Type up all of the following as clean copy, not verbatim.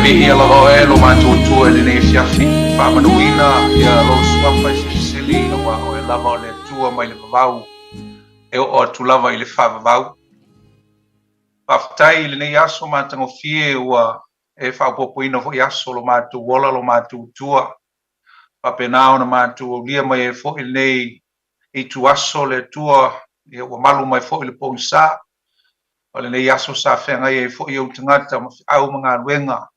Viia lava oe lo matou Atua i lenei afiafi, faamanuina ia lou suafa e silisili, aua o oe lava o le Atua mai le vavau e oo atu lava i le faavavau. Faafetai i lenei aso matagofie ua e faaopoopoina foi aso lo matou ola lo matou Atua, faapena ona matou aulia mai ai foi lenei ituaso le Atua, ia ua malu mai foi le pogisa. O lenei aso sa feagai ai foi ou tagata ma feau ma galuega,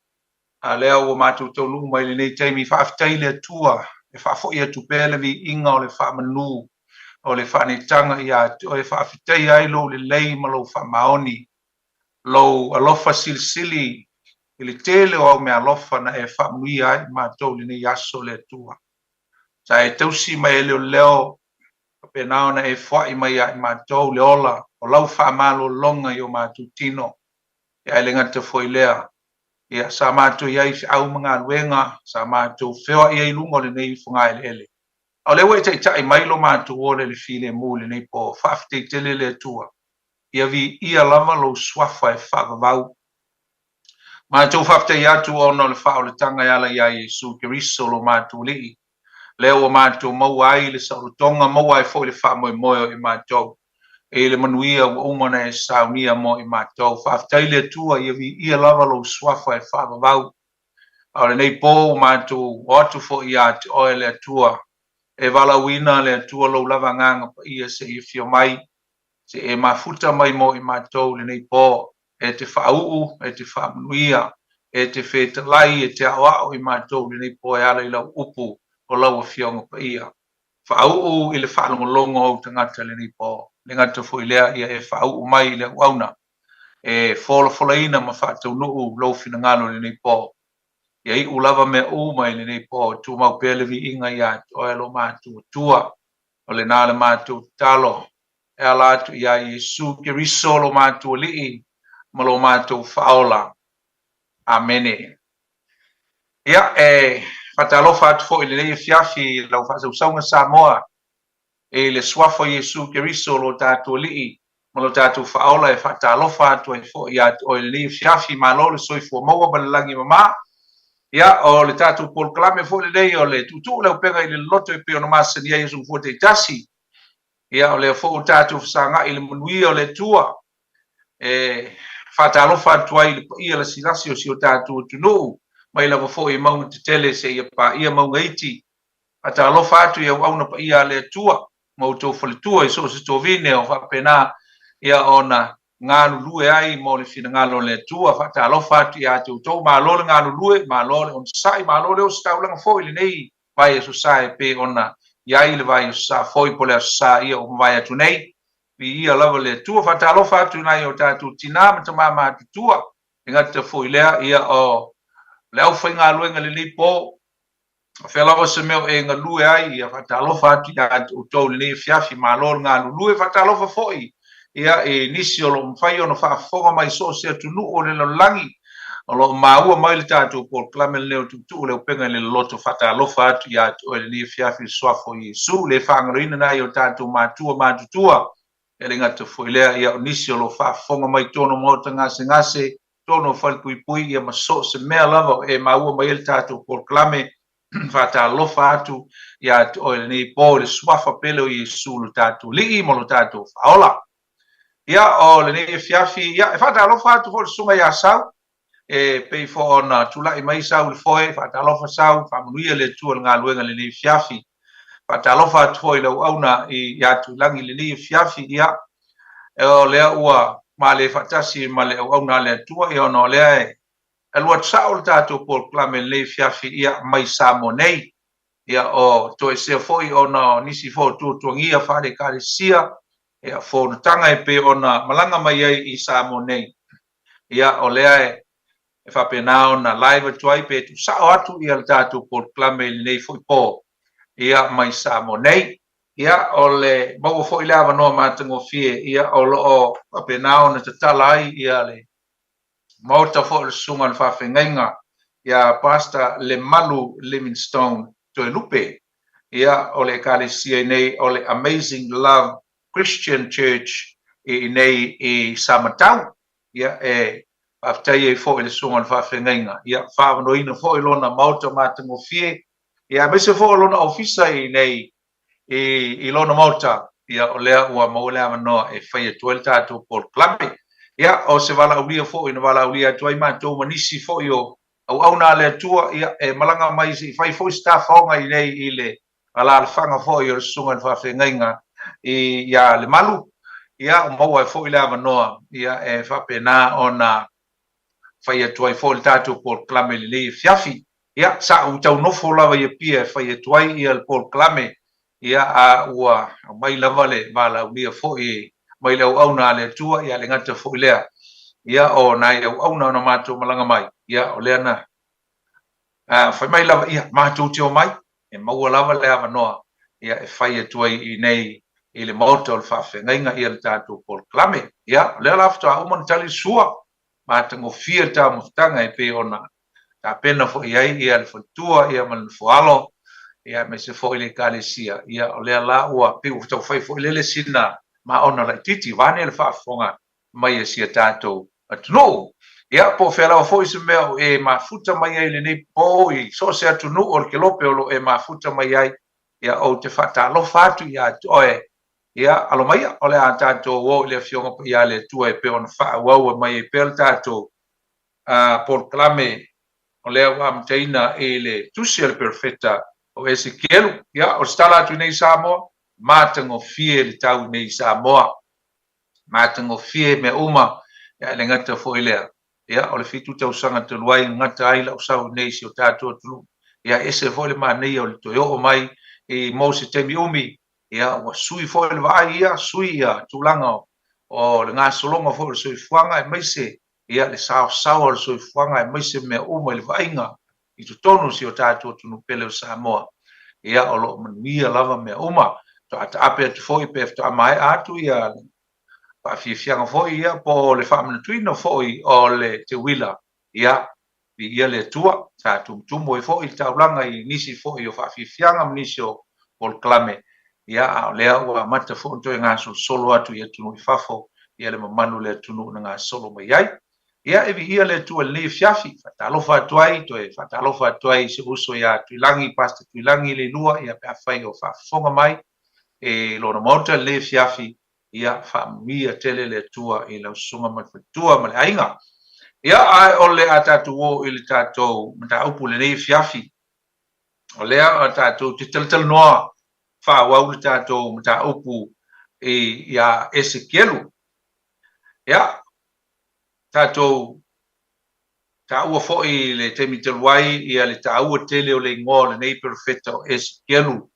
a lea ua matou taunuu mai lenei taimi. Faafetai i le Atua, e faafoi atu pea le viiga o le faamanu o le faaneetaga ia te oe, faafetaia ai lou lelei ma lou faamaoni, lou alofa silisili i le tele o au meaalofa na e faamanuia ai i matou i lenei aso. Le Atua, sa e tausi ma e leoleo, faapena ona e foai mai ia i matou le ola o lau faamalologa i o matou tino. Ae le gata foi lea, ia sa matou i ai i feau ma galuega, sa matou feoai ai i luga o lenei fogaeleele, a o lea ua e taitai mai lo matou ola i le filemu i lenei po. Faafetai tele le Atua, ia viia lava lou suafa e faavavau. Matou faafetai atu ona o le faaolataga e ala iā Iesu Keriso lo matou Alii, lea ua matou maua ai le saolotoga, maua ai foi le faamoemoe o i matou i le manuia ua uma ona e saunia mo i matou. Faafetai le Atua, ia viia lava lou suafa e faavavau. A o lenei po ua matou o atu foi ia te oe le Atua, e valaauina le Atua lou lava agaga paia se i afio mai, se i e mafuta mai mo i matou lenei po, e te faauu, e te faamanuia, e te fetalai, e te aoao i matou lenei po e ala i lau upu o lau Afioga Paia. Faauu i le faalogologo o ou tagata lenei po. Le gata foi lea, ia e faauu mai i le auauna e folafolaina ma faataunuu lou finagalo i lenei po. Ia iu lava mea uma i lenei po, tumau pea le viiga ia te oe lo matou Atua. O lena le matou tatalo e ala atu iā Iesu Keriso lo matou Alii ma lo matou Faaola. Amene. Ia, e faatalofa atu foi i lenei afiafi i lau faasausauga Samoa i le suafa o Iesu Keriso lo tatou Alii ma lo tatou Faaola, e faatalofa atu ai foi ia te oe i lenei afiafi. Malo le soifua maua ma le lagi e mama. Ia, o le tatou polokalame foi lenei o le Tuutuu le Auupega i le Loloto e pei ona masani ai aso Gafua taitasi. Ia, o lea foi ua tatou fesagai i le manuia o le Atua, e faatalofa atu ai i le paia lasilasi o si o tatou atunuu, mai lava foi i mauga tetele seia paia mauga iti. Faatalofa atu i auauna paia a le Atua ma outou faletua i so o se tovine o faapena ia ona galulue ai mo le finagalo o le Atua. Faatalofa atu ia te outou, malo le galulue, malo le onosai, malo le ositaulaga foi i lenei vaiaso sa e pei ona i ai le vaiaso sa foi po o le aso sa ia ua mavae atu nei. Viia lava le Atua. Faatalofa atu i nai o tatou tinā ma tamā matutua. E gata foi lea, ia o le aufaigaluega lenei po, o fea lava se mea o e galue ai, ia faatalofa atu ia te outou i lenei afiafi, malo le galulue. Faatalofa foi ia i nisi o lo o mafai ona faafofoga mai i so o se atunuu o le lalolagi o lo o maua mai le tatou polokalame lenei o Tuutuu le Auupega i le Loloto. Faatalofa atu ia te oe i lenei afiafi i le suafa o Iesu, le faagaloina nai o tatou matua matutua, e le gata foi lea, ia o nisi o lo o faafofoga mai totonu o maota gasegase, totonu o falepuipui, ia ma so o se mea lava o e maua mai ai le tatou polokalame. Faatalofa atu ia te oe i lenei po i le suafa pele o Iesu lo tatou Alii ma lo tatou Faaola. Ia, o lenei afiafi, ia, e faatalofa atu foi i le susuga ia Sau, e pei foi ona tulai mai Sau i le foe, faatalofa Sau, faamanuia le Atua i le galuega i lenei afiafi. Faatalofa atu foi i le auauna ia Tuilagi i lenei afiafi, ia, o lea ua male faatasi ma le auauna a le Atua, ia, ona o lea e alu atu sao le tatou polokalame i lenei afiafi, ia, mai Samoa nei. Ia, o toesea foi ona o nisi foi o tuatuagia faale-Ekalesia, ia, fonotaga e pei ona malaga mai ai i Samoa nei. Ia, o lea e faapena ona live atu ai pe tuusao atu ia le tatou polokalame i lenei foi po, ia, mai Samoa nei. Ia, o le maua foi le avanoa matagofie, ia, o lo o faapena ona tatala ai ia le Maota foi o le Susuga o le Faafeagaiga ia Pastor Lemalu Livingstone Toelupe, ia, o le Ekalesia i nei o le Amazing Love Christian Church i nei i Samatau. Ia, e Faafetai ai foi i le Susuga i le Faafeagaiga, ia, faaavanoaina foi lona maota matagofie, ia, aemaise foi o lona ofisa i inei i lona maota, ia, o lea ua maua le avanoa e fai atu ai le tatou polokalame. Ia, o se valaaulia foi na valaaulia atu ai matou ma nisi foi o auauna a le Atua, ia, e malaga mai se i fai foi se tafaoga i inei i le alaalafaga foi o le Susuga i le Faafeagaiga ia Lemalu, ia, ua maua ai foi le avanoa, ia, e faapena ona fai atu ai foi le tatou polokalame i lenei afiafi. Ia, sa ou tau nofo lava i Apia e fai atu ai ia le polokalame, ia, a ua aumai lava le valaaulia foi mai le auauna a le Atua, ia, le gata foi lea, ia, o nai auauna ona matou malaga mai, ia, o lea na fai mai lava, ia, matou te omai, e maua lava le avanoa, ia, e fai atu ai i inei i le Maota o le Faafeagaiga ia le tatou polokalame. Ia, o lea la faatoa uma ona tali le sua, matagofie le taumafataga e pei ona tapena foi i ai ia le faletua ia ma le nofoalo, ia aemaise foi le Ekalesia. Ia, o lea la ua pei ua taufai foi lele sina maona laitiiti vaeane le faafofoga mai a si a tatou atunuu. Ia, po o fea lava foi se mea o e mafuta mai ai i lenei po i so o se atunuu o le kelope o lo o e mafuta mai ai, ia, ou te faatalofa atu ia te oe. Ia, alo maia, o le a tatou o i le Afioga Paia a le Atua e pei ona faaauau mai ai pea le tatou polokalame o lea ua amataina i le tusi a le perofeta o Esekielu. Ia, o se tala atu nei i Samoa, matagofie le tau nei i Samoa. Matagofie mea uma, ia e le gata foi lea, ia o le 7 tausaga talu ai na gata ai la'u sau nei i si o tatou atunuu, ia e ese foi le manaia o le toe oo mai i mo se taimi umi, ia ua sui foi le vaai ia, sui ia tulaga o le gasologa foi o le soifuaga aemaise ia le saosaoa o le soifuaga aemaise mea uma i le vaaiga i totonu o si o tatou atunuu pele o Samoa, ia o lo o manuia lava mea uma. Faatoa taape atu foi pe faatoa maea atu ia le faafiafiaga foi ia po o le faamanatuina foi o le teuila, ia viia le Atua, sa tumutumu ai foi le taulaga i nisi foi o faafiafiaga ma nisi o polokalame, ia a o lea ua amata foi ona toe gasolosolo atu i atunuu i fafo ia le mamalu o le atunuu na gasolo mai ai. Ia, e viia le Atua i lenei afiafi, faatalofa atu ai, toe faatalofa atu ai i si ou uso ia Tuilagi, Pastor Tuilagi Leilua, ia pe afai o faafofoga mai i lona maota i lenei afiafi, ia faamanuia tele le Atua i lau susuga ma le faletua ma le aiga. Ia, ae o le a tatou o i le tatou mataupu i lenei afiafi, o lea tatou te talatalanoa faaauau le tatou mataupu ia Esekielu. Ia, tatou taua foi i le taimi talu ai ia le taua tele o le igoa o lenei perofeta o Esekielu.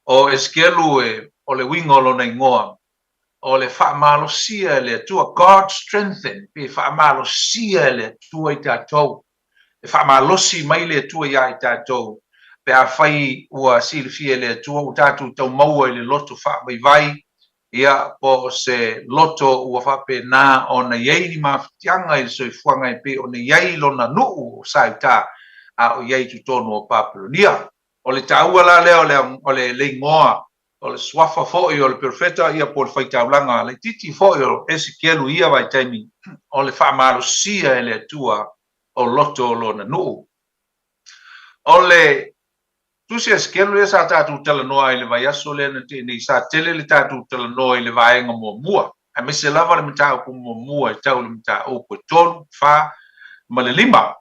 O Esekielu e, o le uiga o lona igoa, o le faamalosia e le Atua, God strengthen, pe faamalosia e le Atua i tatou. E faamalosi mai le Atua iā i tatou, pe afai ua silafia e le Atua ua tatou tau maua i le loto faavaivai, ia, po o se loto ua faapena ona i ai ni mafatiaga i le soifuaga e pei ona i ai lona nuu o Saiuta a o i ai i totonu o Papelonia. O le taua la lea o le igoa o le suafa foi o le perofeta, ia, po o le faitaulaga laitiiti foi o Esekielu i ia vaitaimi, o le faamalosia e le Atua o loto o lona nuu. O le Tusi a Esekielu lea sa tatou talanoa ai i le vaiaso lea na tea nei, sa tele le tatou talanoa i le vaega muamua, aemaise lava le mataupu muamua e tau i le mataupu e 3, 4 ma le 5.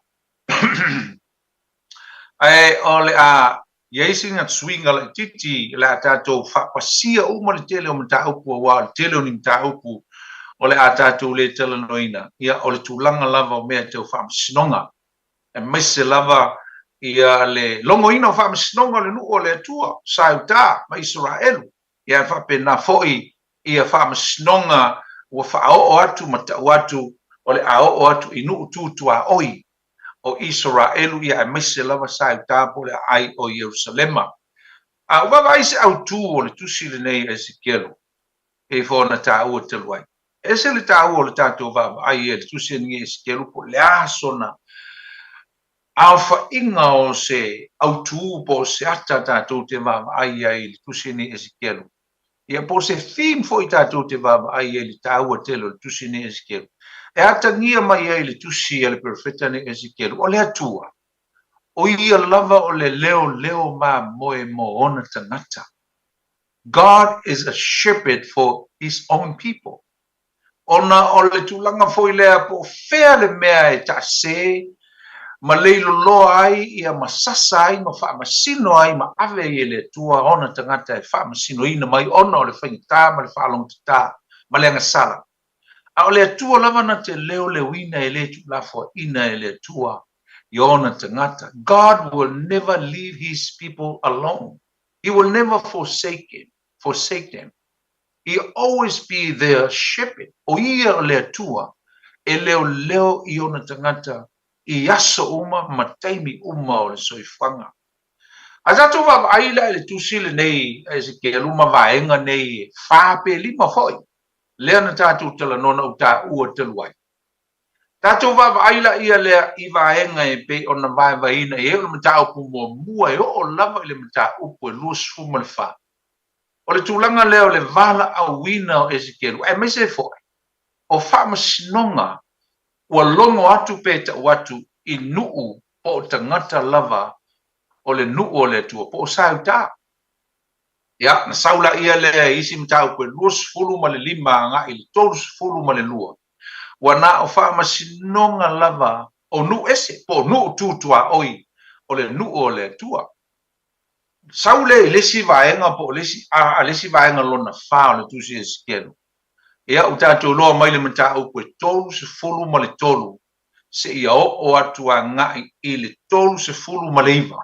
Ae o le a i ai sina suiga laitiiti, o le a tatou faapasia uma le tele o mataupu aua o le tele o ni mataupu o le a tatou le talanoaina, ia o le tulaga lava o mea tau faamasinoga, aemaise lava ia le logoina o faamasinoga o le nuu o le Atua, sa Iuta ma Isaraelu, ia e faapena foi ia faamasinoga ua faaoo atu ma tau atu o le a oo atu i nuu tu tuaoi o Isaraelu, ia aemaise lava sa Iuta po o le aai o Ierusalema. A ua vaavaai se autū o le tusi lenei a Esekielu, pei foi ona taua talu ai. E ese le taua o le tatou vaavaai i le tusi a Esekielu po o le a sona aofaiga o se autū po o se ata tatou te vaavaai ai i le tusi a Esekielu. Ia, po o se theme foi tatou te vaavaai ai i le taua tele o le tusi nei Esekielu. E atagia mai ai le tusi a le perofeta nei Esekielu, o le Atua, o ia lava o le leoleo mamoe mo ona tagata. God is a shepherd for his own people. Ona o le tulaga foi lea po o fea le mea e taase ma leiloloa ai ia ma sasa ai ma faamasino ai ma ave ai e le Atua ona tagata e faamasinoina mai ona o le faigata ma le faalogotata ma le agasala. A o le Atua lava na te leoleoina e le tuulafoaiina e le Atua i ona tagata. God will never leave his people alone. He will never forsake him, forsake them. He always be their shepherd. O ia o le Atua e leoleo i ona tagata i aso uma ma taimi uma o le soifuaga. A tatou vaavaai la i le tusi lenei a Esekielu ma vaega nei e fa pe lima foi, lea na tatou talanoa na ou taua talu ai. Tatou vaavaai la ia lea i vaega e pei ona vaevaeina i ai o le mataupu muamua e oo lava i le mataupu e 24. O le tulaga lea o le valaauina o Esekielu, aemaise foi o faamasinoga ua logo atu pe tau atu i nuu po o tagata lava o le nuu o le Atua, po o Sautā. Ia, na sau laia lea i isi mataupu e 25 agai i le 32, ua na o faamasinoga lava o nuu ese, po o nuu tu tuaoi o le nuu o le Atua. Sau lea i le isi vaega po o le isi, a, le isi vaega lona fa o le Tusi Esekielu. Ia, ua tatou iloa mai le mataupu e 33 seia oo atu agai i le 39.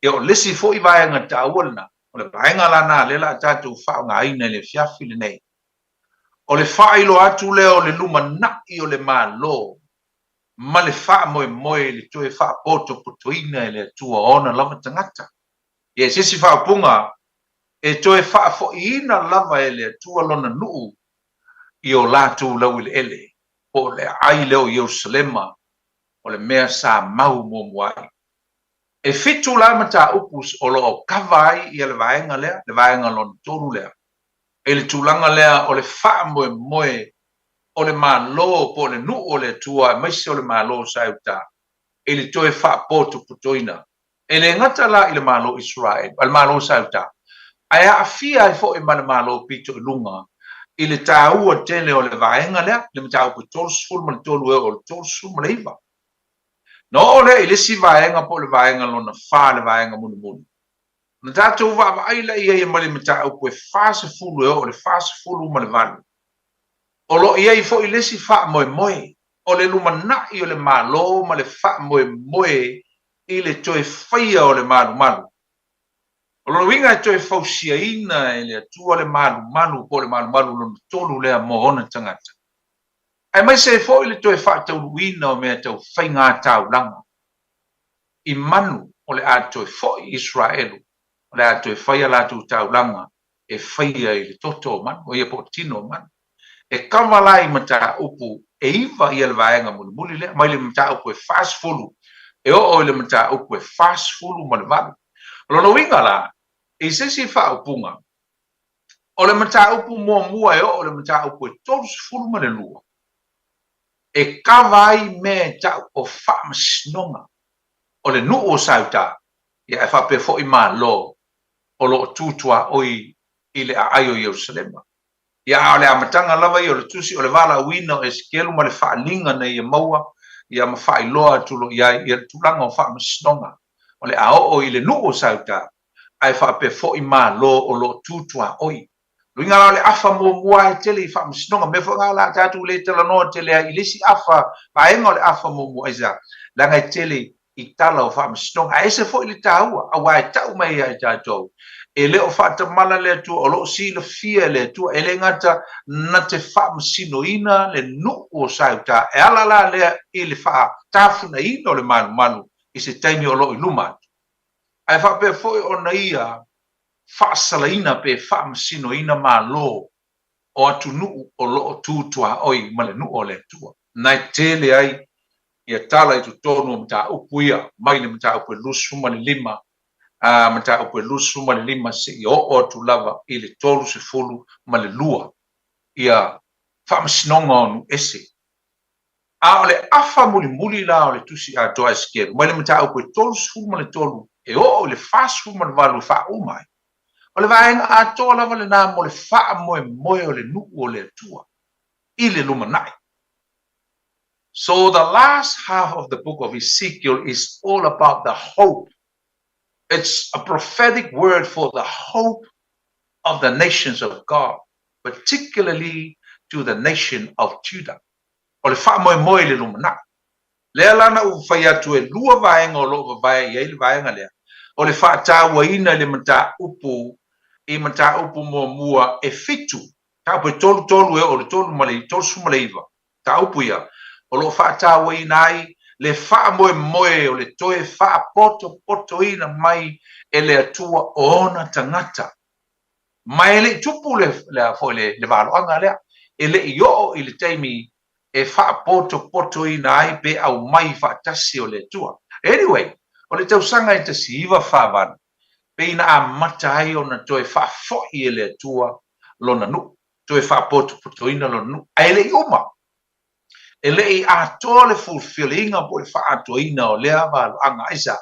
Ia, o le isi foi vaega taua lena, o le vaega la lena lea o le a tatou faaaogaina i le afiafi lenei. O le faailoa atu lea o le lumanai o le Malo ma le faamoemoe i le toe faapotopotoina e le Atua o ona lava tagata. Ia, i se isi faaupuga, e toe faafoiina lava e le Atua lona nuu i o latou laueleele, po o le aai lea o Ierusalema, o le mea sa mau muamua ai. E fitu la mataupu o lo o kava ai ia le vaega lea, le vaega lona tolu lea, i le tulaga lea o le faamoemoe o le Malo po o le nuu o le Atua aemaise o le Malo sa i uta i le toe faapotopotoina. E le gata la i le Malo Israel, le Malo sa i uta, ae aafia ai foi ma le Malo pito i luga i le taua tele o le vaega lea, le mataupu 33 e oo i le 39. Na oo lea i le isi vaega po o le vaega lona fa, le vaega mulimuli. Na tatou vaavaai la i ai mai le mataupu e 40 e oo i le 48. O lo o i ai foi le isi faamoemoe, o le lumanai o le Malo ma le faamoemoe i le toe faia o le malumalu. O lona uiga e toe fausiaina e le Atua le malumalu po o le malumalu lona tolu lea mo ona tagata, aemaise ai foi le toe faataunuuina o mea tau faiga taulaga i manu o le a toe foi i Iseraelu, o le a toe fai a latou taulaga e faia i le toto o manu, ia po o tino o manu. E kava la i mataupu e iva ia le vaega mulimuli lea, mai le mataupu e 40 e oo i le mataupu e 48. O lona uiga la, i se isi faaupuga, o le mataupu muamua e oo i le mataupu e 32, e kava ai mea e tau o faamasinoga o le nuu o Sautā, ia ae faapea foi Malo o lo o tu tuaoi i le aai o Ierusalema. Ia, a o le amataga lava ia o le tusi, o le valaauina o Esekielu ma le faaaliga na ia maua, ia ma faailoa atu loa i ai ia le tulaga o faamasinoga o le a oo i le nuu o Sautā, ae faapea foi Malo o lo o tu tuaoi. Uiga la o le afa muamua e tele i faamasinoga, mea foi na la tatou le talanoa tele ai i le isi afa, vaega o le afa muamua, aisea? Leaga e tele i tala o faamasinoga, ae ese foi le taua, aua e tau mai ia i tatou, e le o faatamala le Atua, o lo o silafia e le Atua, e le gata na te faamasinoina le nuu o Sautā, e ala la lea i le faatafunaina o le malumalu i se taimi o lo o i luma atu, ae faapea foi ona ia faasalaina pe faamasinoina Malo o atunuu o lo o tu tuaoi ma le nuu o le Atua. Na e tele ai ia tala i totonu o mataupu ia, mai le mataupu e 25 Mataupu e 25 seia oo atu lava i le 32 ia faamasinoga o nuu ese. A o le afa mulimuli la o le tusi atoa a Esekielu, mai le mataupu e 33 e oo i le 48 e faauma ai, o le vaega atoa lava lena mo le faamoemoe o le nuu o le Atua i le lumanai. So the last half of the book of Ezekiel is all about the hope. It's a prophetic word for the hope of the nations of God, particularly to the nation of Judah. O le faamoemoe i le lumanai. Lea la na ou fai atu e lua vaega o lo o vavae i ai le vaega lea, o le faatauaina i le mataupu i mataupu muamua e fitu, mataupu e 33 e oo i le 39, mataupu ia o lo o faatauaina ai le faamoemoe o le toe faapotopotoina mai e le Atua o ona tagata. Ma e le i tupu le, le, foi le, le valoaga lea, e le i oo i le taimi e faapotopotoina ai pe aumai faatasi o le Atua. Anyway, o le tausaga e 1948, pei na amata ai ona toe faafoi e le Atua lona nuu, toe faapotopotoina lona nuu, ae le i uma. E le i atoa le fulfilling-a po o le faaatoaina o lea valoaga. Aisea?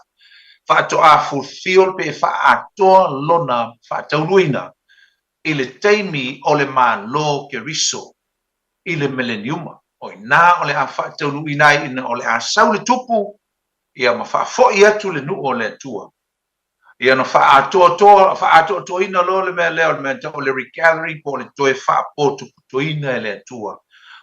Faatoa fulfill pe faaatoa lona faataunuina i le taimi o le Malo Keriso i le Mileniuma. O i ina o le a faataunuuina ai ina o le a sau le tupu ia ma faafoi atu le nuu o le Atua. Ia ona faaatoatoa, faaatoatoaina loa le mea lea o le mea tau o le regathering po o le toe faapotopotoina e le Atua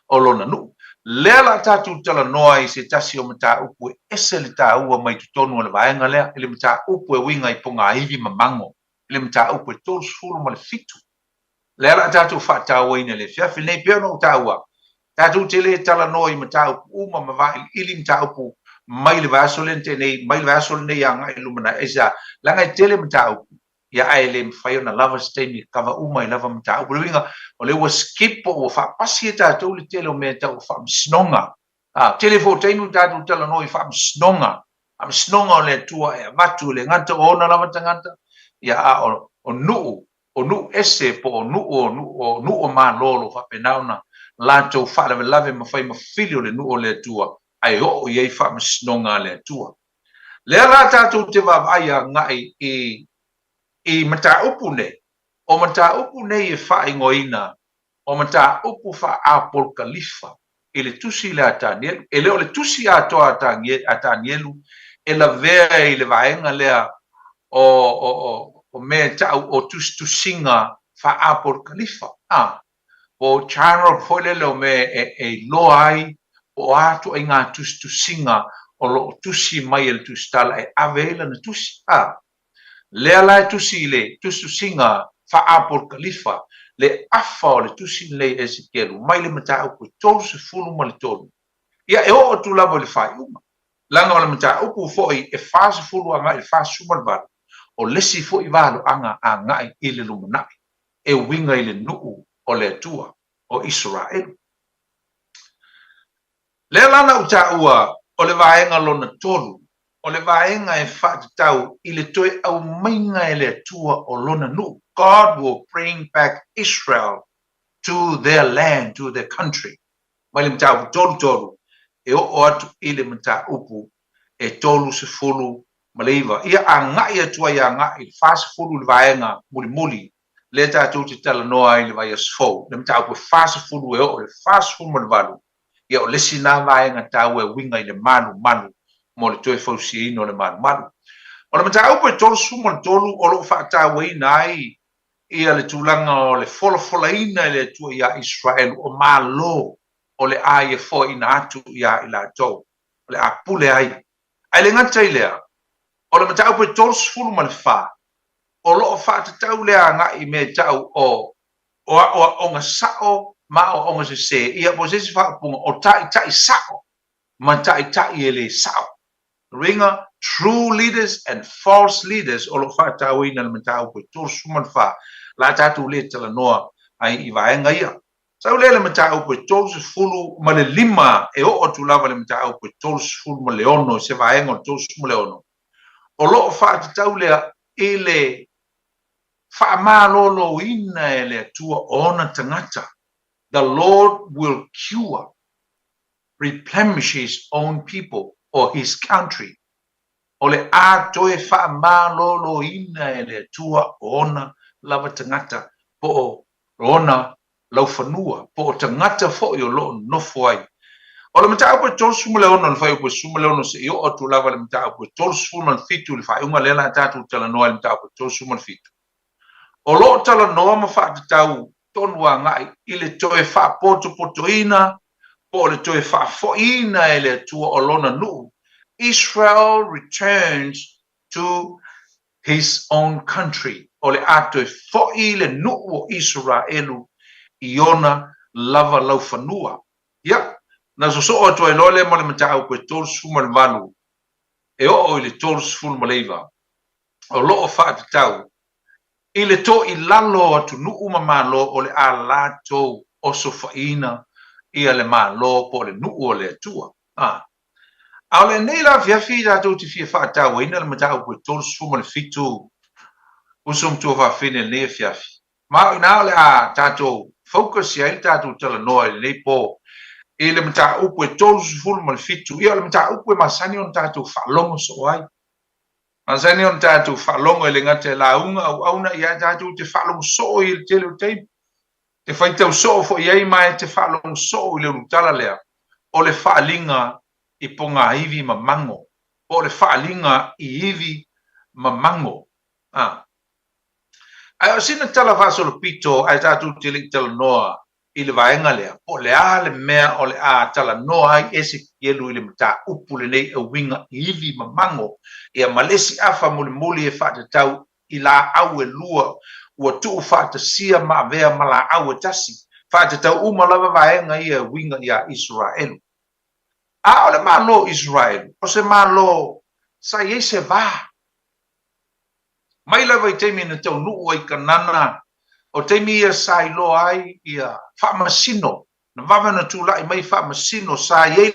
o Lona nuu. Lea la tatou talanoa i se tasi o mataupu e ese le taua mai totonu o le vaega lea, i le mataupu e uiga i pogaivi ma mago, i le mataupu e 37. Lea la tatou faatauaina i le afiafi lenei, pei ona ou taua, tatou te le talanoa i mataupu uma ma vailiili mataupu mai le vaiaso lea na tea nei, mai le vaiaso lenei agai i lumanai. Aisea? Leaga e tele mataupu, ia ae le mafai ona lava se taimi e kava uma ai lava mataupu. O le uiga, o lea ua skip po ua faapasi e tatou le tele o mea e tau o faamasinoga. A, tele foi o taimi ua tatou talanoa i faamasinoga, faamasinoga o le Atua e avatu, e le gata o ona lava tagata, ia a o, o nuu o nuu ese po o nuu o nuu o nuu o Malo o lo o faapena ona latou faalavelave ma fai ma fili o le nuu o le Atua ae oo i ai faamasinoga a le Atua. Lea la tatou te vaavaai agai i i mataupu nei, o mataupu nei e faaigoaina o mataupu faa-apolokalifa i le tusi lea a Tanielu. E le o le tusi atoa a Tanielu e lavea i le vaega lea o, o, o, o mea e ta'u o tusitusiga faa-apolokalifa, a, po o genre foi lele o mea e, e iloa ai po o a ituaiga tusitusiga o lo o tusi mai e le tusitala e ave ai lana tusi, a. Lea la e tusi i le tusitusiga faa-apolokalifa le afa o le tusi lenei a Esekielu mai le mataupu e 33, ia e oo atu lava i le faaiuga. Leaga o le mataupu foi e 40 agai i le 48, o le isi foi valoaga agai i le lumanai, e uiga i le nuu o le Atua o Isaraelu. Lea la na ou taua o le vaega lona tolu, o le vaega e faatatau i le toe aumaiga e le Atua o Lona nuu, God will bring back Israel to their land, to their country, mai le mataupu 33 e oo atu i le mataupu e 39. Ia agai atu ai agai i le 40 i le vaega mulimuli lea tatou te talanoa ai i le vaiaso fou, le mataupu e 40 e oo i le 48. Ia o le isi na vaega taua e uiga i le malumalu mo le toe fausiaina o le malumalu. O le mataupu e 33 o lo o faatauaina ai ia le tulaga o le folafolaina e le Atua iā Iseraelu o Malo o le a ia foaiina atu iā i latou, o le a pule ai. Ae le gata i lea, o le mataupu e 34 o lo o faatatau lea agai i mea e tau o o aoaoga sa'o ma aoaoga sesē, ia po o se isi faaupuga, o ta'ita'i sa'o ma ta'ita'i e lē sa'o. Uiga, true leaders and false leaders o lo o faatauaina i le mataupu e 34, la tatou lē talanoa ai i vaega ia. Sau lea i le mataupu e 35 e oo atu lava i le mataupu e 36 i se vaega o le 36, o lo o faatatau lea. i le faamaloloina e le Atua o ona tagata, the Lord will cure, replenish his own people or his country. O le a toe faamaloloina e le Atua o ona lava tagata po o ona laufanua, po o tagata foi o lo o nofo ai. O le mataupu e 36 o le fuaiupu e 16 seia oo atu lava i le mataupu e 37 i le faaiuga lea o le a tatou talanoa i le mataupu e 37. O lo o talanoa ma faatatau tonu agai i le toe faapotopotoina po o le toe faafoiina e le Atua o Lona nuu, Israel returns to his own country, o le a toe fo'i le nuu o Isaraelu i ona lava laufanua. Ia, na sosoo atu ai loa lea ma le mataupu e 38 e oo i le 39, o lo o faatatau i le toilalo o atunuu ma malo o le a latou osofaina ia le malo po o le nuu o le Atua. A. A o lenei la afiafi tatou te fia faatauaina le mataupu e 37 uso ma tuafafine i lenei afiafi. Ma o ina o le a tatou focus i ai le tatou talanoa i lenei po i le mataupu e 37. Ia o le mataupu e masani ona tatou faalogo soo ai. Masani ona tatou faalogo e le gata e lauga auauna ia tatou te faalogo soo i le tele o taimi. Te faitau soo foi ai ma e te faalogo soo i le ulutala lea o le faaaliga i pogāivi ma mago, po o le faaaliga i ivi ma mago. A. Ae o sina tala faasolopito ae tatou te le i talanoa i le vaega lea, po o le a le mea o le a talanoa ai Esekielu i le mataupu lenei e uiga i ivi ma mago, ia ma le isi afa mulimuli e faatatau i laau e lua ua tuufaatasia ma avea ma laau e tasi, faatatau uma lava vaega ia e uiga iā Isaraelu. A o le Malo o Isaraelu, o se Malo sa i ai se va. Mai lava i taimi na taunuu ai Kanana, o taimi ia sa iloa ai ia faamasino, na vave ona tulai mai faamasino sa i ai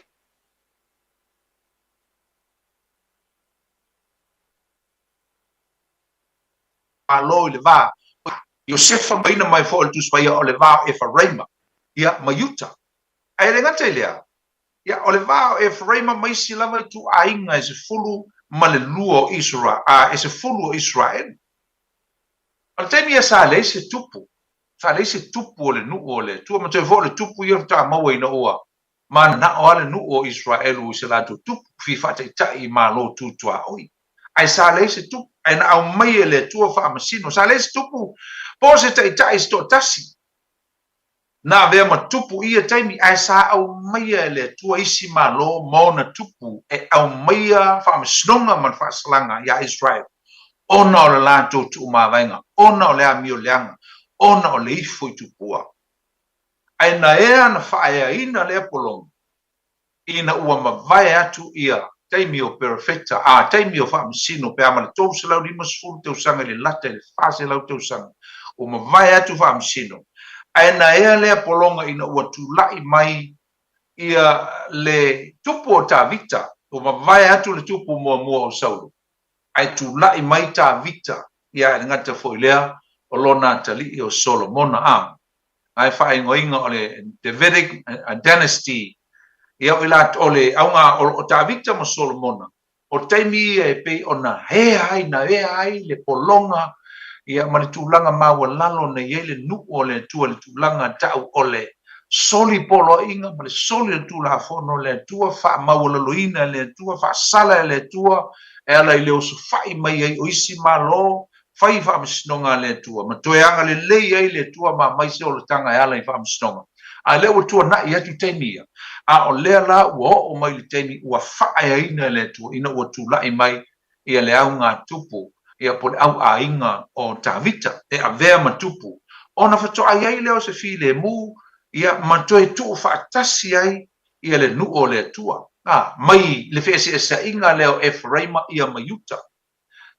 Malo i le va o Iosefa ma ina mai foi o le Tusi Paia o le va o Efaraima ia ma Iuta. Ae le gata i lea, ia o le va o Efaraima ma isi lava ituaiga e 12 o Isra, a e 10 o Israeli. O le taimi ia sa leai se tupu, sa leai se tupu o le nuu o le Atua, ma toe foi o le tupu ia faatoa maua ina ua mananao lava le nuu o Israelu i se latou tupu, fia faataitai i malo tu tuaoi. Ae sa leai se tupu, ae na aumai e le Atua faamasino, sa leai se tupu po o se taitai se toatasi na avea ma tupu i ia taimi, ae sa aumaia e le Atua isi malo ma ona tupu e aumaia faamasinoga ma le faasalaga iā Israelu, ona o le latou tuumavaega, ona o le amio leaga, ona o le ifo i tupua. Ae na ea na faaeaina lea pologa ina ua mavae atu ia taimi o perofeta, a taimi o faamasino pe a ma le 350 tausaga i le lata i le 400 tausaga, ua mavae atu faamasino. Ae na ea lea pologa ina ua tulai mai ia le tupu o Tavita, ua mavae atu le tupu muamua o Saulo, ae tulai mai Tavita, ia ae le gata foi lea o lona atalii o Solomona. A. Ae faaigoaina o le Davidic Dynasty, ia o i latou, o le auga o Tavita ma Solomona, o taimi ia e pei ona ea ai, na ea ai le pologa, ia ma le tulaga maualalo na i ai le nuu o le Atua, le tulaga tau o le soli poloaiga ma le soli o le Tulafono o le Atua, faamaualaloina e le Atua, faasala e le Atua, e ala i le osofai mai ai o isi malo fai faamasinoga a le Atua, ma toe agalelei ai le Atua ma aumai se olataga e ala i faamasinoga. A lea ua tuanai atu taimi ia, a o lea la ua oo mai le taimi ua faaeaina e le Atua ina ua tulai mai ia le augatupu, ia po o le auaiga o Tavita e avea ma tupu, ona faatoa i ai lea o se filemu, ia ma toe tuufaatasi ai ia le nuu o le Atua, a, mai le feeseeseaiga lea o Eferaima ia ma Iuta.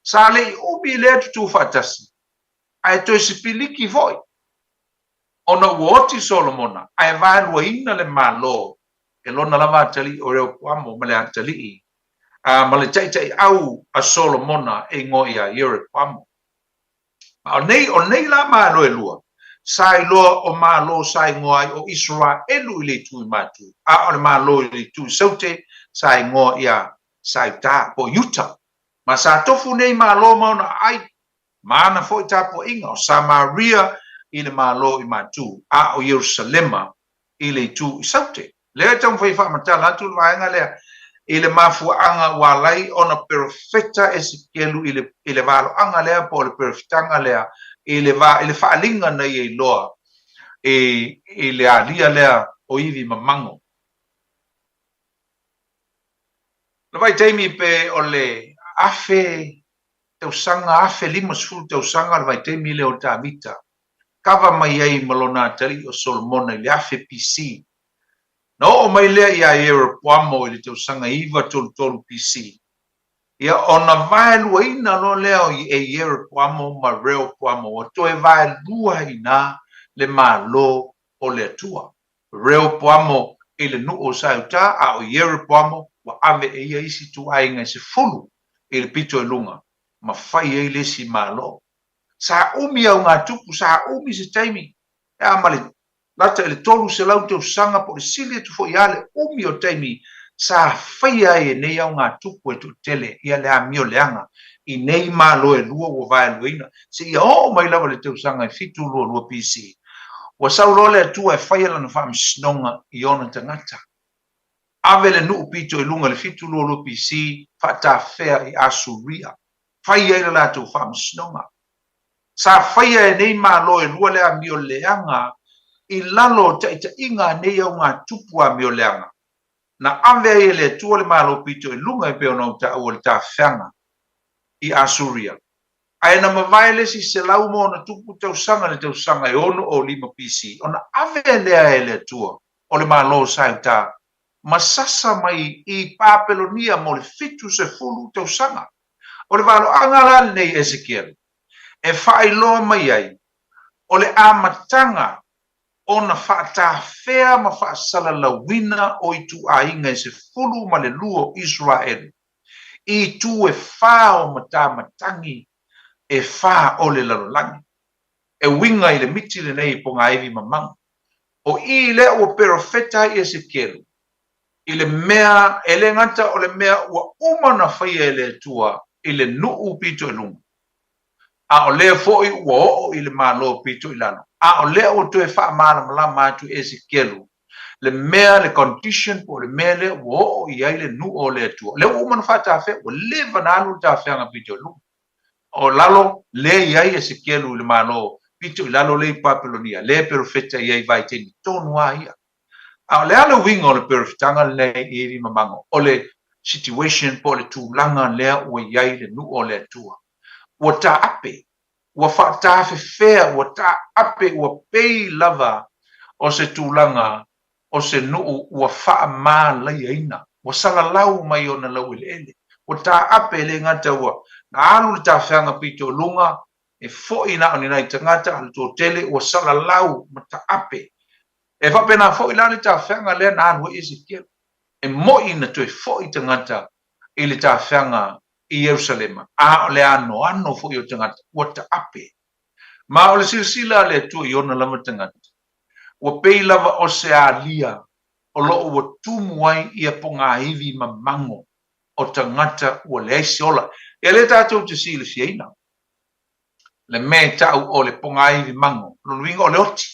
Sa le i umi lea tutū faatasi, ae toe sipiliki foi, ona ua oti Solomona ae vaeluaina le Malo e lona lava atalii o Reopoamo ma le atalii a ma le taitaiau a Solomona e igoa ia Ieropoamo. A o nei, o nei la Malo e lua, sa iloa o Malo sa igoa ai o Iseraelu i le itu i Matu, a o le Malo i le itu i Saute sa igoa ia Sautā, po o Iuta. Ma sa tofu nei Malo ma ona aai, ma ana foi tapuaiga, o Samaria i le Malo i Matu, a o Ierusalema i le itu i Saute. Lea e taumafai e faamatala atu le vaega lea i le mafuaaga ua ala ai ona perofeta Esekielu i le, i le valoaga lea po o le perofetaga lea i le va, i le faaaliga na ia iloa i, i le alia lea o ivi mamago. Le vaitaimi pe o le afe tausaga, 1050 tausaga le vaitaimi lea o Tavita, kava mai ai ma lona atalii o Solomona i le 1000 BC. Na oo mai lea iā Ieropoamo i le tausaga 933 BC. Ia, ona vaeluaina loa lea o e Ieropoamo ma Reopoamo, ua toe vaelua ai inā le Malo o le Atua. Reopoamo i le nuu o Saeutā, a o Ieropoamo ua ave e ia isi ituaiga e 10 i le pito i luga, ma fai ai le isi Malo. Sa umi augatupu, sa umi se taimi, e a ma le lata i le 300 tausaga po o le sili atu foi a le umi o taimi sa faia ai e nei augatupu e toatele ia le amio leaga i nei Malo e lua ua vaeluaina seia oo mai lava i le tausaga e 722 BC. Ua sau loa le Atua e faia lana faamasinoga i ona tagata. Ave le nuu pito i luga i le 722 BC faatafea i Asuria. Fai ai le latou faamasinoga. Sa faia e nei Malo e lua le amio leaga i lalo o taitaiga a nei augatupu amio leaga. Na ave ai e le Atua le Malo pito i luga e pei ona ou taua le tafeaga i Asuria. Ae na mavae le isi 100+ tausaga i le tausaga e 65 BC ona ave lea e le Atua o le Malo Saeutā ma sasa mai i Papelonia mo le 70 tausaga. O le valoaga la lenei Esekiele e faailoa mai ai o le amataga ona faatafea ma faasalalauina o ituaiga e 12 o Iseraelu i itu e fa o matamatagi e fa o le lalolagi, e uiga i le miti lenei i pogaivi mamago. O i lea ua perofeta ai Esekielu i le mea, e le gata o le mea ua uma ona faia e le Atua i le nuu pito i luga, a o lea foi ua oo i le Malo pito i lalo, a o lea ua toe faamalamalama atu e Esekielu le mea, le condition po o le mea lea ua oo i ai le nuu o le Atua. O lea ua uma ona faatafea, ua leva ona alu le tafeaga pito i luga. O lalo, lea i ai Esekielu i le Malo pito i lalo lea i Papelonia, lea e perofeta i ai vaitaimi tonu lava ia. A o le a le uiga o le perofetaga lenei i ivi mamago? O le situation po o le tulaga lea ua i ai le nuu o le Atua. Ua taape, ua faatafefea, ua taape, ua pei lava o se tulaga o se nuu ua faamalaiaina, ua salalau mai ona laueleele, ua taape, e le gata ua na alu le tafeaga pito i luga, e foi na o ni nai tagata, a o le toatele ua salalau ma taape. E faapena foi la le tafeaga lea na alu ai Esekiele. E moni na toe foi tagata i le tafeaga i Ierusalema, a o le anoano foi o tagata ua taape. Ma o le silasila a le Atua i ona lava tagata, ua pei lava o se alia o lo o ua tumu ai ia pogaivi mamago o tagata ua leai se ola. Ia lea tatou te silafiaina le mea e ta'u o le pogaivi mago, lona uiga o le oti,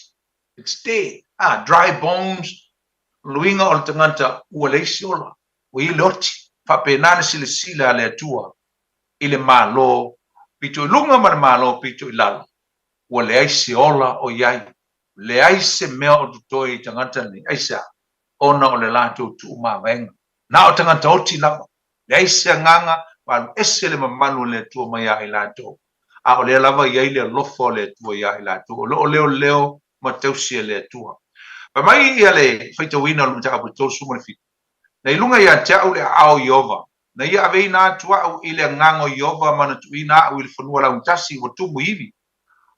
it's dead, ah, dry bones, lona uiga o le tagata ua leai se ola, ua i ai le oti. Faapena le silasila a le Atua i le Malo pito i luga ma le Malo pito i lalo, ua leai se ola o i ai, leai se mea o totoe i tagata nei. Aisea? Ona o le latou tuumavaega. Na o tagata oti lava, leai se agaga, ua alu ese le mamalu o le Atua mai ia i latou, a o lea lava e i ai le alofa o le Atua ia i latou, o lo o leoleo ma tausi e le Atua. Fai mai ia le faitauina o le mataupu 37, Na i luga ia te au le aao o Ieova, na ia aveina atu au i le agaga o Ieova ma na tuuina au i le fanua laugatasia ua tumu i ivi.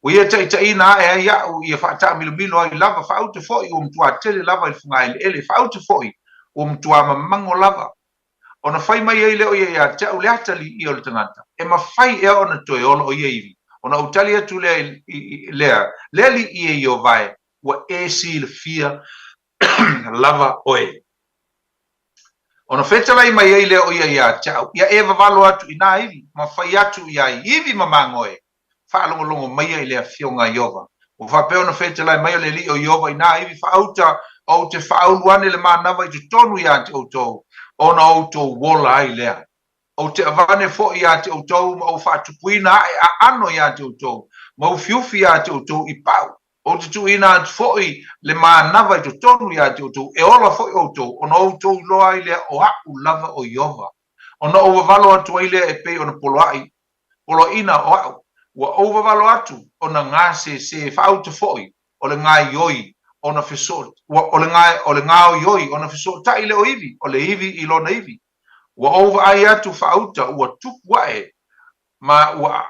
Ua ia taitaiina ae ai au ia faataamilomilo ai lava, faaute foi ua matuā tele lava i le fogaeleele, faaute foi ua matuā mamago lava. Ona fai mai ai lea o ia ia te au, Le atalii o le tagata, e mafai ea ona toe ola o ia ivi? Ona ou tali atu lea i lea, Le Alii e Ieova e, ua e silafia lava oe. Ona fetalai mai ai lea o ia ia te au, Ia e vavalo atu i nā ivi, ma fai atu i ai, Ivi mamago e! Faalogologo maia i le Afioga a Ieova. Ua faapea ona fetalai mai o le Alii o Ieova i nā ivi faauta, Ou te faaulu ane le manava i totonu iā te outou, ona outou ola ai lea. Ou te avane foi iā te outou ma ou faatupuina ae aano iā te outou, ma ufiufi iā te outou i pau. Ou te tuuina atu foi le manava i totonu iā te outou, e ola foi outou, ona outou iloa ai lea o aʻu lava o Ieova. Ona ou vavalo atu ai lea e pei ona poloaʻi, poloaʻina o aʻu, ua ou vavalo atu ona gasesē faauta foi o le gaoioi ona fesoo, ua, o le ga, o le gaoioi ona fesootaʻi lea o ivi, o le ivi i lona ivi. Ua ou vaai atu faauta ua tupu aʻe ma ua,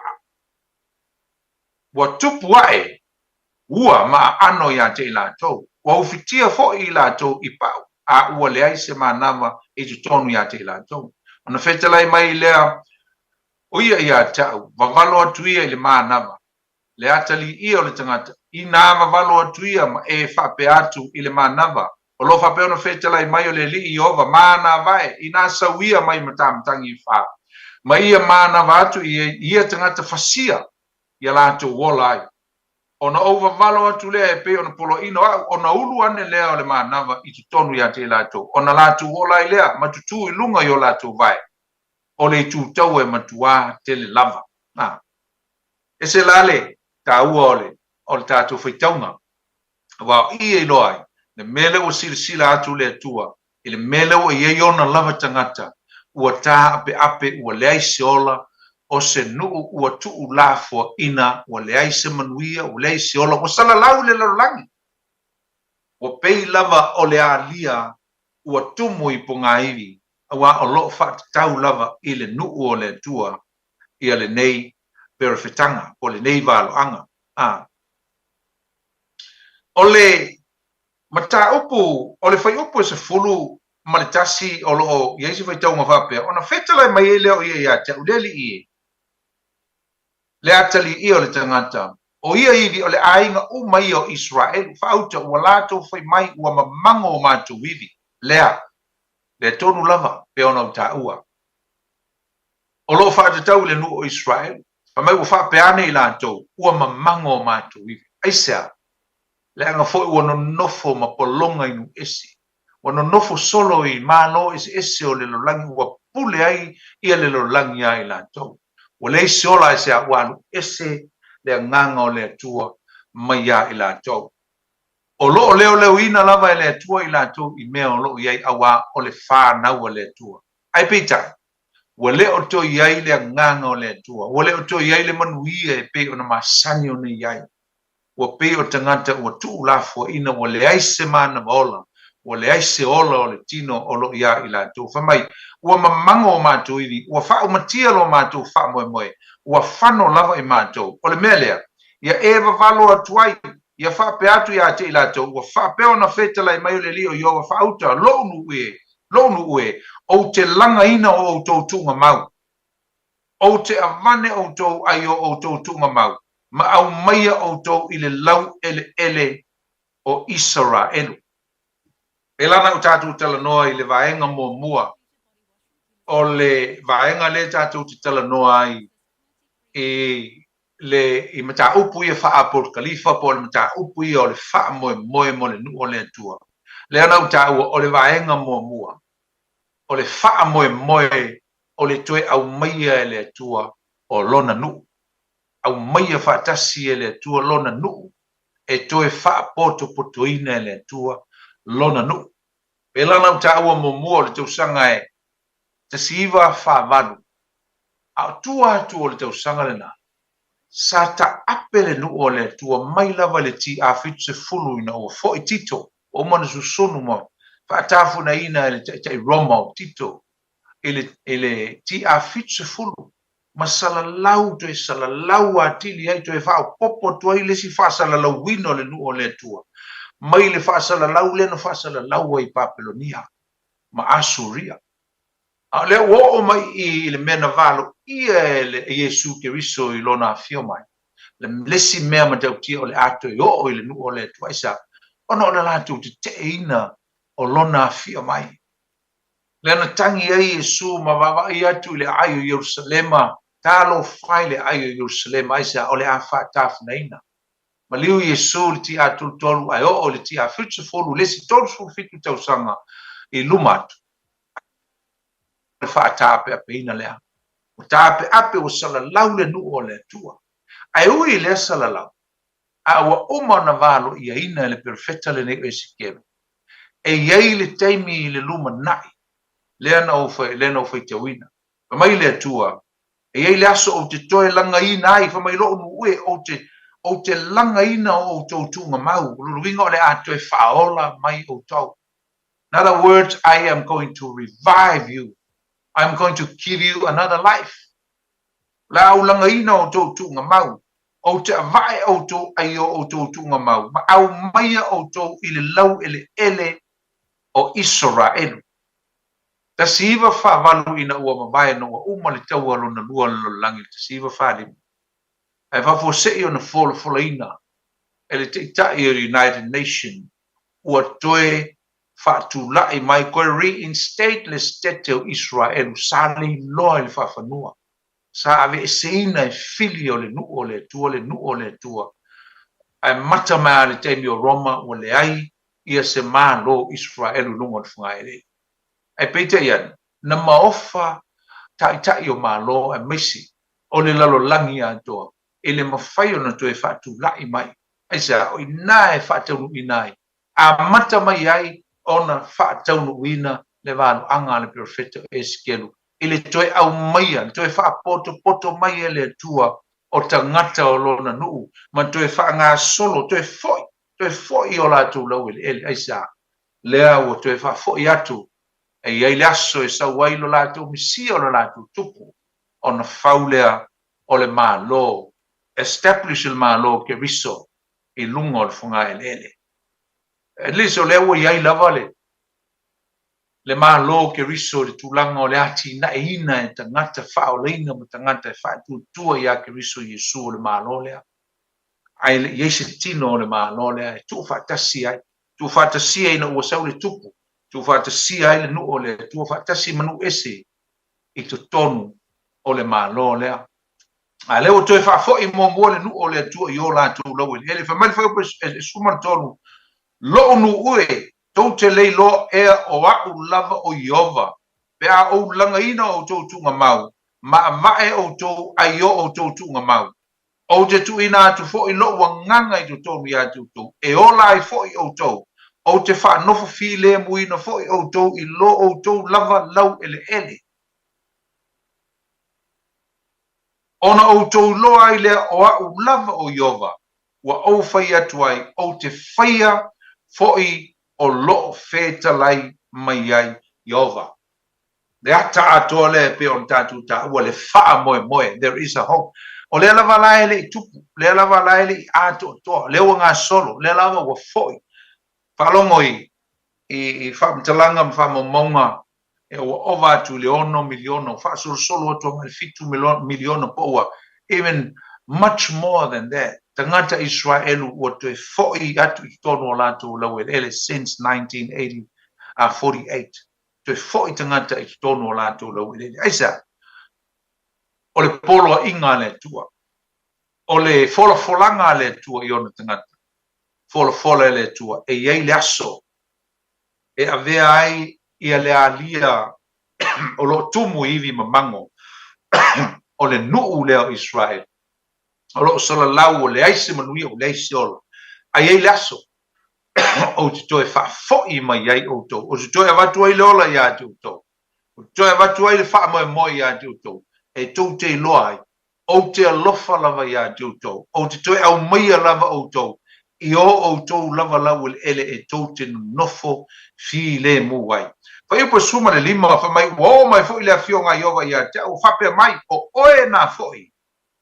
ua tupu aʻe ua ma aano iā te i latou, ua ufitia foi i latou i paʻu, a ua leai se manava i totonu iā te i latou. Ona fetalai mai lea o ia iā te aʻu, vavalo atu ia i le manava, le atalii ia o le tagata, inā vavalo atu ia ma e faapea atu i le manava, o lo o faapea ona fetalai mai o le Alii Ieova manava e, inā sau ia mai matamatagi e fa, ma ia manava atu i ia tagata fasia ia latou ola ai. Ona ou vavalo atu lea e pei ona poloaʻina o aʻu, ona ulu ane lea o le manava i totonu iā te i latou, ona latou ola ai lea ma tutū i luga i o latou vae, o le itu taua e matuā tele lava. A. Ese la le taua o le o le tatou faitauga, aua o i e iloa ai le mea lea ua silasila atu le Atua i le mea lea ua i ai ona lava tagata, ua tā'ape'ape, ua leai se ola o se nu'u, ua tu'ulafoa'ina, ua leai se manuia, ua leai se ola, ua salalau i le lalolagi. Ua pei lava o le alia ua tumu i pogāivi, auā o lo'o fa'atatau lava i le nu'u o le Atua ia lenei perofetaga, po o lenei valo'aga. A. O le Mataupu, o le fuaiupu e 11 o lo o i ai se faitauga faapea, ona fetalai mai ai lea o ia ia te au, le alii e, le atalii o le tagata, o ia ivi o le aiga uma ia o Iseraelu, faauta ua latou fai mai ua mamago o matou ivi, lea, lea tonu lava pei ona ou taua. O lo o faatatau i le nuu o Iseraelu, fai mai ua faapea ane i latou, ua mamago o matou ivi. Aisea? Leaga foi ua nonofo ma pologa i nuu ese, ua nonofo solo i malo eseese o le lalolagi ua pule ai ia le lalolagi iā i latou. Ua leai se ola aisea ua alu ese le agaga o le Atua mai iā i latou. O lo o leoleoina lava e le Atua i latou i mea o lo o i ai auā o le fanau a le Atua. Ae peitai, ua le o toe i ai le agaga o le Atua, ua le o toe i ai le manuia e pei ona masani ona i ai. Ua pei o tagata ua tuulafoaiina, ua leai se manava ola, ua leai se ola o le tino o lo o iā i latou. Fai mai, ua mamago o matou ivi, ua faaumatia lo matou faamoemoe, ua fano lava i matou. O le mea lea, ia e vavalo atu ai, ia faapea atu iā te i latou, ua faapea ona fetalai mai o le Alii o Ieova faauta, Loʻu nuu e, loʻu nuu e, ou te lagaina o outou tuugamau. Ou te avane outou ai o outou tuugamau, ma aumaia outou i le laueleele o Isaraelu. Pēlā na ou tatou talanoa i le vaega muamua o le vaega lea tatou te talanoa ai i le i mataupu ia faa-apokalifa po o le mataupu ia o le faamoemoe mo le nuu o le Atua. Lea na ou taua o le vaega muamua o le faamoemoe o le toe aumaia e le Atua o Lona nuu. Aumaia faatasi e le Atua Lona nuu e toe faapotopotoina e le Atua Lona nuu. Pēlā na ou taua muamua o le tausaga e 1948, a o tua atu o le tausaga lena, sa taape le nuu o le Atua mai lava i le TA 70 ina ua foi Tito, ua uma ona susunu ma faatafunaina e le taitai Roma o Tito i le, i le TA 70 ma salalau, toe salalau atili ai, toe faaopoopo atu ai le isi faasalalauina o le nuu o le Atua, mai le faasalalau lea na faasalalau ai i Papelonia ma Asuria. A o lea ua oo mai i i i le mea na valoia e le e Iesu Keriso i Lona afio mai, le le isi mea matautia o le a toe oo i le nuu o le Atua. Aisea? Ona o le latou teteeina o Lona afio mai. Lea na tagi ai Iesu ma vaavaai atu i le aai o Ierusalema, Talofa e i le aai o Ierusalema, aisea? O le a faatafunaina. Maliu Iesu i le TA 33 ae oo i le TA 70, le isi 37 tausaga i luma atu. Le faataapeapeina lea. Ua taapeape, ua salalau le nuu o le Atua. Ae ui i lea salalau, a ua uma ona valoiaina e le perofeta lenei o Esekielu, e i ai le taimi i le lumanai, lea na ou, lea na ou faitauina. Fai mai le Atua, E i ai le aso ou te toe lagaina ai, fai mai lou nuu e, ou te, ou te lagaina o outou tuugamau, o lona uiga o le a toe faaola mai outou. In other words, I am going to revive you. I am going to give you another life. O le a ou lagaina o outou tuugamau, ou te avae outou ai o outou tuugamau, ma aumaia outou i le laueleele o Isaraelu. 1948 ina ua mavae ina ua uma le taua lona lua o le lalolagi i le 1945, ae faafuasei ona folafolaina e le Taitai o le United Nation ua toe faatulai mai toe reinstate le Setete o Isaraelu sa leiloa i le faafanua, sa aveeseina e fili o le nuu o le Atua le nuu o le Atua, ae mata mai lava i le taimi o Roma ua leai ia se Malo Isaraelu i luga o le fogaeleele. Ae peitai ane, na maofa taitai o Malo aemaise o le lalolagi atoa e le mafai ona toe faatulai mai. Aisea? O i ina e faataunuuina ai, amata mai ai ona faataunuuina le valoaga a le perofeta o Esekielu i le toe aumaia, le toe faapotopoto mai e le Atua o tagata o lona nuu ma toe faagasolo, toe foi, toe foi i o latou laueleele. Aisea? Lea ua toe faafoi atu e i ai le aso e sau ai lo latou Mesia o lo latou Tupu, ona fau lea o le Malo, establish le Malo Keriso i luga o le fogaeleele. At least o lea ua i ai lava le le Malo Keriso i le tulaga o le atinaeina e tagata faaolaina ma tagata e faatuatua ia Keriso Iesu o le Malo lea. Ae le i ai se tino o le Malo lea e tuufaatasi ai, tuufaatasia ina ua sau le Tupu, tuufaatasia ai le nuu o le Atua faatasi ma nuu ese i totonu o le Malo lea. A lea ua toe faafoi muamua le nuu o le Atua i o latou laueleele. Fai mai le fuaiupu e 13, Loʻu nuu e, tou te le iloa ea o aʻu lava o Ieova, pe a ou lagaina outou tuugamau, ma avae outou ai o outou tuugamau. Ou te tuuina atu foi loʻu agaga i totonu iā te outou, e ola ai foi outou, ou te faanofo filemuina foi outou i lo outou lava laueleele. Ona outou iloa ai lea o aʻu lava o Ieova, ua ou fai atu ai, ou te faia foi o loo fetalai mai ai Ieova. Le ata atoa lea e pei ona tatou taua, le faamoemoe, there is a hope. O lea lava la e le i tupu, lea lava la e le i atoatoa, lea ua gasolo, lea lava ua foi. Faalogo i, i, i faamatalaga ma faamaumauga e ua ova atu i le ono miliona, ua faasolosolo atu agai i le 7 miliona po ua even much more than that, tagata Israelu ua toe foi atu i totonu o latou laueleele since 1948. Toe foi tagata i totonu o latou laueleele. Aisea? O le poloaiga a le Atua. O le folafolaga a le Atua i ona tagata. Folafola e le Atua e i ai le aso e avea ai ia le alia o lo o tumu i ivi mamago o le nuu lea o Israele, o lo o salalau, ua leai se manuia, ua leai se ola. A i ai le aso ou te toe faafoi mai ai outou, ou te toe avatu ai le ola iā te outou, ou te toe avatu ai le faamoemoe iā te outou, e tou te iloa ai Ou te alofa lava iā te outou, ou te toe aumaia lava outou i o outou lava laueleele e tou te nonofo filemu ai. Fuaiupu 15, fai mai, Ua oo mai foi le Afioga a Ieova ia te au, faapea mai, O oe na foi,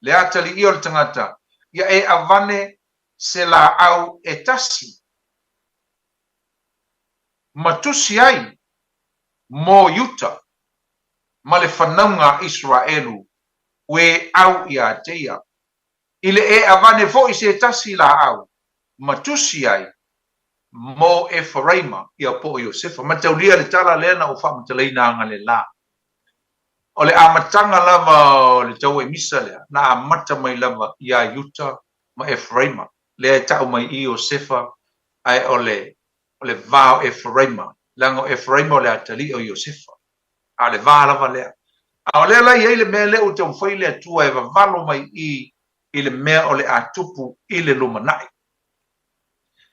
le atalii o le tagata, ia e avane se laau e tasi, ma tusi ai mo Iuta. ma le fanauga a Iseraelu ua e au ia te ia. I le e avane foi se tasi laau ma tusi ai mo Eferaima, ia po o Iosefa. Mataulia le tala lea na ou faamatalaina analeila. O le amataga lava o le tauaimisa lea, na amata mai lava ia Iuta ma Eferaima, lea e tau mai i Iosefa, ae o le o le va o Eferaima, leaga o Eferaima o le atalii o Iosefa, a o le va lava lea. A o lea la e i ai le mea lea ua taumafai le Atua e vavalo mai i i le mea o le a tupu i le lumanai.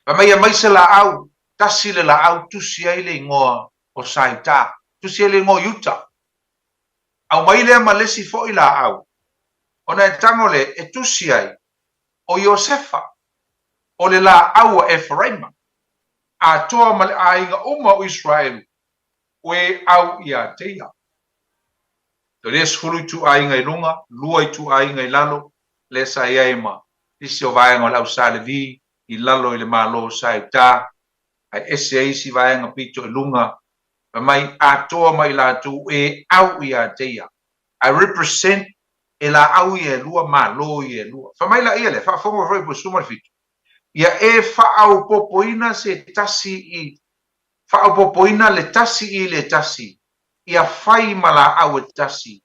Fai mai, Aumai se laau, tasi le laau tusi ai le igoa o Saita, tusi ai le igoa o Iuta. Aumai lea ma le isi foi laau, ona e tago lea e tusi ai o Iosefa, o le laau a Eferaima, atoa ma le aiga uma o Iseraelu, ua au ia te ia. O lea 10 ituaiga i luga, 2 ituaiga i lalo, lea sa i ai ma nisi o vaega o le au Sa Levi i lalo i le Malo o Sa Iuta, ae ese ai isi vaega pito i luga, fai mai, atoa ma i latou e au ia te ia. I represent e laau ia e lua, malo ia e lua. Fai mai laia lea, faafofoga mai foi po 17, ia e faaopoopoina se tasi i, faaopoopoina le tasi i le tasi, ia fai ma laau e tasi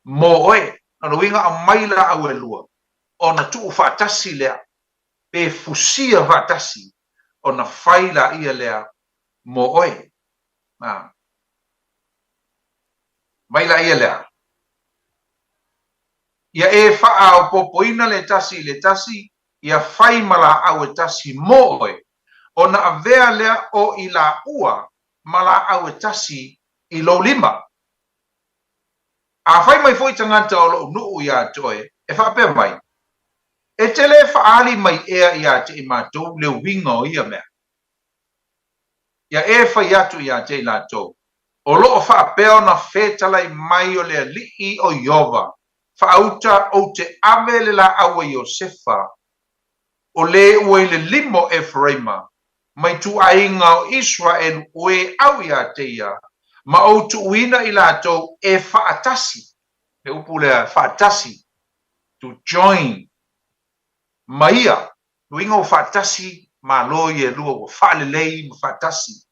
mo oe. O lona uiga aumai laau e lua, ona tuu faatasi lea, pe fusia faatasi, ona fai laia lea mo oe. A. Mai laia lea. Ia e faaopoopoina le tasi i le tasi, ia fai ma laau e tasi mo oe, ona avea lea o i laua ma laau e tasi i lou lima. A fai mai foi tagata o lou nuu ia te oe, e faapea mai, E te le faaali mai ea ia te i matou le uiga o ia mea? Ia e fai atu ia te i latou, O lo o faapea ona fetalai mai o le Alii o Ieova, faauta ou te ave le laau a Iosefa, o le ua i le lima o Eferaima, ma ituaiga o Iseraelu o e au ia te ia, ma ou tuuina i latou e faatasi, le upu lea faatasi, to join, ma ia, uiga ua faatasi malo ia e lua, ua faalelei ma faatasi.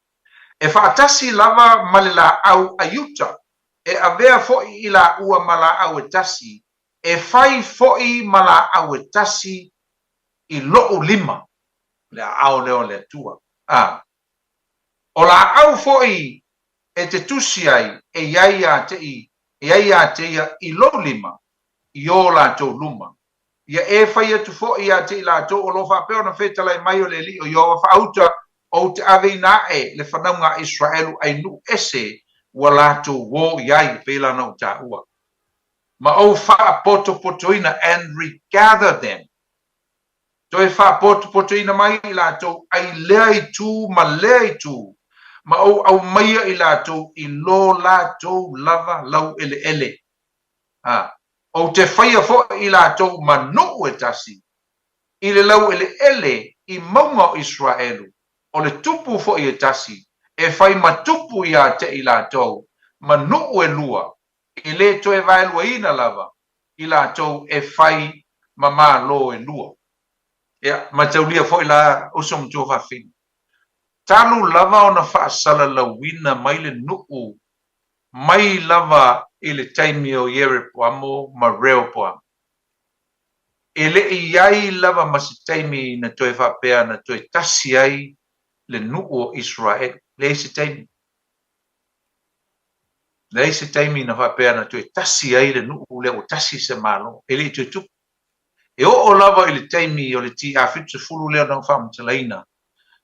E faatasi lava ma le laau a Iuta, e avea foi i laua ma laau e tasi, e fai foi ma laau e tasi i loʻu lima, le aao lea o le Atua. A o laau foi e te tusi ai e i ai ia te i, e ai ia te ia i lou lima, i o latou luma. Ia e fai atu foi ia te i latou o lo o faapea ona fetalai mai o le Alii o Ieova faauta, ou te aveina aʻe le fanauga a Iseraelu ai nuu ese ua latou o i ai, e pei la ona ou taua. Ma ou faapotopotoina, and regather them, toe faapotopotoina mai i latou ai lea itu ma lea itu, ma ou aumaia i latou i lo latou lava laueleele. A, ou te faia foi i latou ma nuu e tasi, i le laueleele i mauga o Iseraelu, o le tupu foi e tasi, e fai ma tupu ia te i latou, ma nuu e lua, e le toe vaeluaina lava i latou e fai ma malo e lua. Ia, mataulia foi la uso ma tuafafine, talu lava ona faasalalauina mai le nuu mai lava i le taimi o Ierepoamo ma Reopoamo. E le i i ai lava ma se taimi na toe faapea na toe tasi ai le nuu o Iseraelu. Leai se taimi. Leai se taimi na faapea na toe tasi ai le nuu lea ua tasi se Malo. E le i toe tupu. E oo lava i le taimi o le TA70 lea na ou faamatalaina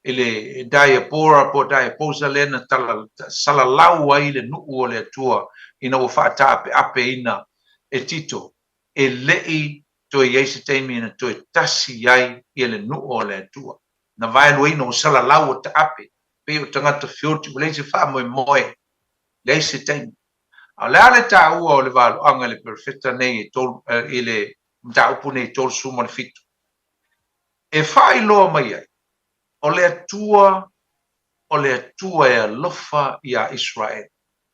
i le Diapora po o Diaposa lea na tala, salalau ai le nuu o le Atua ina ua faataapeapeina e Tito, e le i toe i ai se taimi na toe tasi ai ia le nuu o le Atua. Na vaeluaina ua salalau ua taape, pei o tagata feoti ua leai se faamoemoe, leai se taimi. A o le a le taua o le valoaga i le perofeta nei e tolu, i le mataupu nei e 37? E faailoa mai ai, o le Atua, o le Atua e alofa iā Iseraele.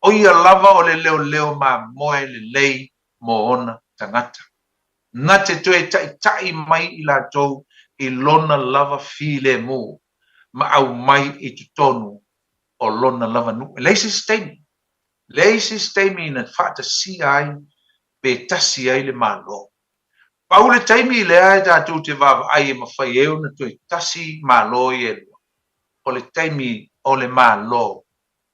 O ia lava o le leoleo mamoe lelei mo ona tagata. Na te toe taitai mai i latou i lona lava filemu ma aumai i totonu o lona lava nuu. E leai se isi taimi, leai se isi taimi na faatasia ai pe tasi ai le Malo. Pau le taimi lea e tatou te vaavaai e mafai ai ona toe tasi Malo ia e lua, o le taimi o le Malo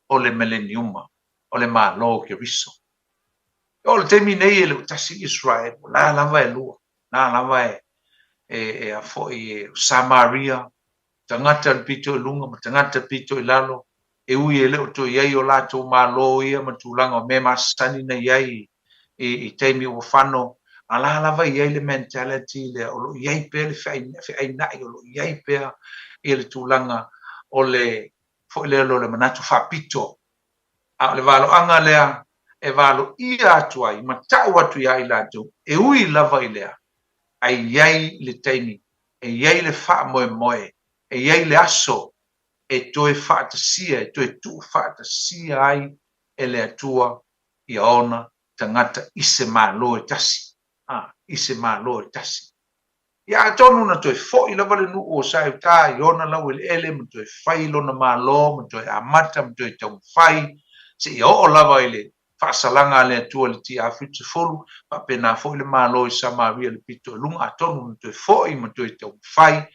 o le Mileniuma, o le Malo o Keriso. E oo i le taimi nei e le o tasi Israel, o la lava e lua, la lava e, e, e a foi e Samaria, tagata i le pito i luga ma tagata i le pito i lalo, e ui e le o toe i ai o latou malo ia ma tulaga o mea masani na i ai i, i taimi ua fano, a la lava i ai le mentality lea, o lo o i ai pea le feaina'i, o lo o i ai pea ia le tulaga o le foi lea o le manatu faapito. A o le valoaga lea e valoia atu ai ma ta'u atu iā i latou, e ui lava i lea, ae i ai le taimi, e i ai le faamoemoe, e i ai le aso e toe faatasia, e toe tuufaatasia ai e le Atua ia ona tagata i se Malo e tasi, a, i se Malo e tasi. Ia atonu na toe foʻi lava le nuu o Saeutā i ona laueleele ma toe fai lona malo ma toe amata ma toe taumafai seia oo lava i le faasalaga a le Atua i le TA70, faapena foi le malo i Samaria i le pito i luga, atonu na toe foʻi ma toe taumafai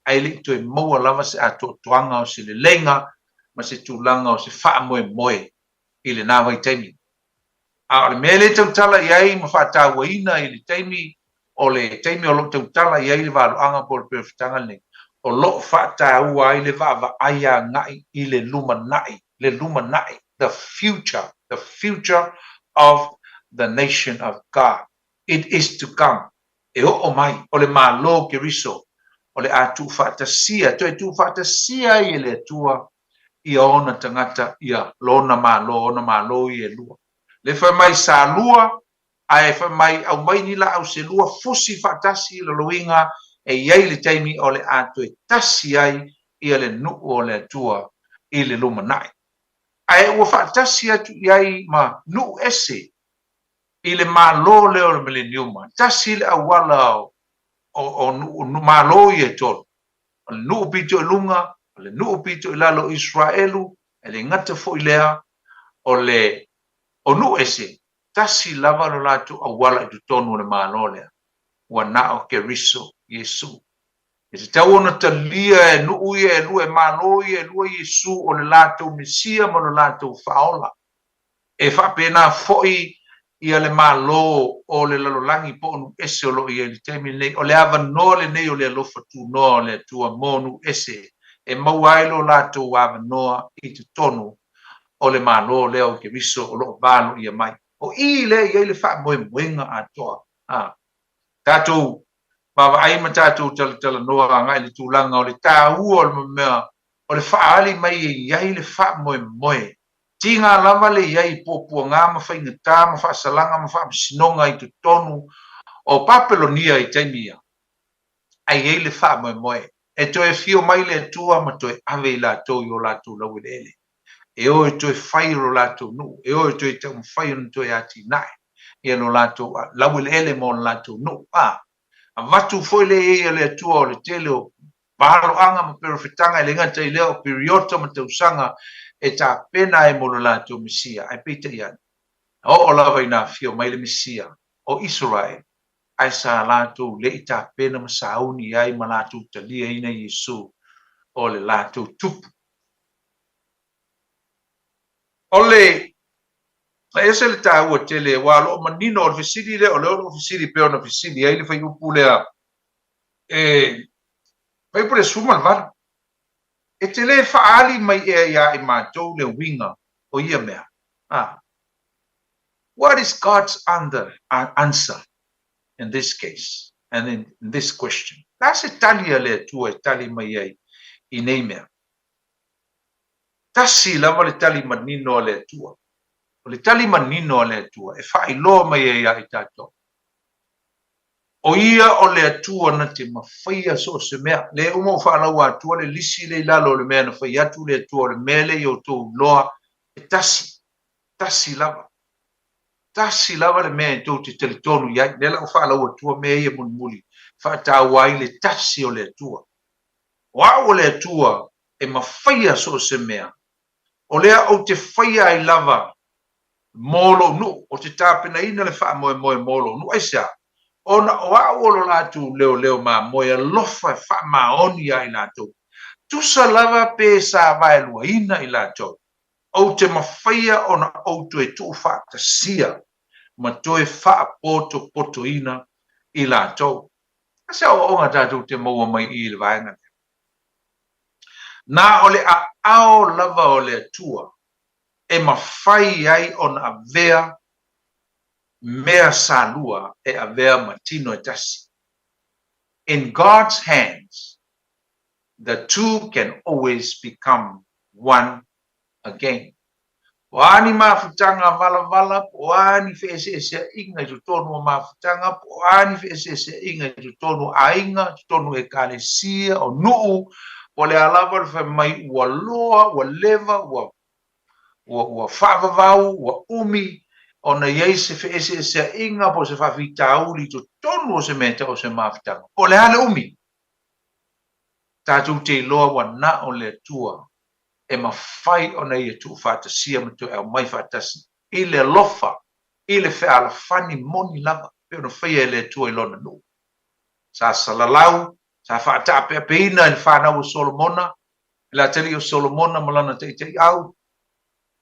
ae le i toe maua lava se atoatoaga o se leleiga ma se tulaga o se faamoemoe i lena vaitaimi. A o le mea lea e tautala i ai ma faatauaina i le taimi o le taimi o lo o tautala i ai le valoaga po o le perofetaga lenei, o lo o faataua ai le vaavaai agai i le lumanai, le lumanai, the future, the future of the nation of God. It is to come. E oo mai, o le Malo o Keriso, o le a tuufaatasia, toe tuufaatasia ai e le Atua ia ona tagata, ia lona Malo, ona Malo ia e lua. Le fai mai sa lua, ae fai mai aumai ni laau se lua fusi faatasi i laloiga e i ai le taimi o le a toe tasi ai ia le nuu o le Atua i le lumanai. Ae ua faatasi atu i ai ma nuu ese i le Malo lea o le Mileniuma, tasi le auala o, o, o nuu, malo ia e tolu, o le nuu pito i luga, o le nuu pito i lalo o Iseraelu, e le gata foi lea, o le o nuu ese, tasi lava lo latou auala i totonu o le Malo lea, ua na o Keriso Iesu. E tatau ona talia e nuu ia e lua, e malo ia e lua Iesu o le latou Mesia ma lo latou Faaola. E faapena foi ia le malo o le lalolagi po o nuu ese o lo o i ai i le taimi lenei. O le avanoa lenei o le alofa tunoa o le Atua mo nuu ese e maua ai lo latou avanoa i totonu o le Malo lea o Keriso o lo o valoia mai. O i lea e i ai le faamoemoega atoa. A tatou vaavaai ma tatou talatalanoa agai i le tulaga o le taua o le mea o le faaali mai e i ai le faamoemoe. Tiga lava le i ai i puapuaga ma faigata ma faasalaga ma faamasinoga i totonu o Papelonia i taimi ia, ae i ai le faamoemoe e toe afio mai le Atua ma toe ave i latou i o latou laueleele, e o e toe fai lo latou nuu, e o e toe taumafai ona toe atinae ia lo latou laueleele mo le latou nuu. A avatu foi le i ai a le Atua o le tele o valoaga ma perofetaga, e le gata i lea o piriota ma tausaga e tapena ai mo lo latou Mesia, ae peitai ane, na oo lava ina afio mai le Mesia o Isaraele, ae sa latou le i tapena ma sauni ai ma latou taliaina Iesu o le latou Tupu. O le e ese le taua tele, aua o lo o manino, o le fesili lea, o lea o lo o fesili pei ona fesili ai le fuaiupu lea, e fuaiupu le 18, E te le faaali mai ea iā i matou le uiga o ia mea? A. What is God's under, answer in this case and in this question? Le a se tali a le Atua e tali mai ai i nei mea? Tasi lava le tali manino a le Atua. O le tali manino a le Atua e faailoa mai ai iā i tatou, o Ia o le Atua na te mafaia so o se mea. Le uma o faalaua atua le lisi lea i lalo o le mea na fai atu le Atua o le mea lea i outou iloa e tasi. Tasi lava. Tasi lava le mea e tou te talitonu i ai. Lea la ua faalau atua mea ia mulimuli, faataua ai le tasi o le Atua. O au o le Atua e mafaia so o se mea, o lea ou te faia ai lava mo lou nuu, ou te tapenaina le faamoemoe mo lou nuu. Aisea? Ona o au o lo latou leoleo mamoe alofa e faamaoni iā i latou. Tusa lava pe sa vaeluaina i latou, ou te mafaia ona ou toe tuufaatasia ma toe faapotopotoina i latou. A se aoaoga tatou te maua mai i i le vaega lea? Na o le aao lava o le Atua e mafai ai ona avea mea salua e avea ma tino e tasi. In God's hands, the two can always become one again. Po o a ni mafutaga valavala, po o a ni feeseeseaiga i totonu o mafutaga, po o a ni feeseeseaiga i totonu o aiga, totonu o ekalesia, o nuu, po o le a lava le fai mai ua loa, ua leva, ua, ua, ua faavavau, ua umi ona i ai se feeseeseaiga po o se faafitauli i totonu o se mea e tau o se mafutaga. Po o le a le umi, tatou te iloa ua na o le Atua e mafai ona ia tuufaatasia ma toe aumai faatasi i le alofa, i le fealofani moni lava, pei ona faia e le Atua i Lona nuu. Sa salalau, sa faataapeapeina e le fanau o Solomona, e le atalii o Solomona ma lana taitaiau,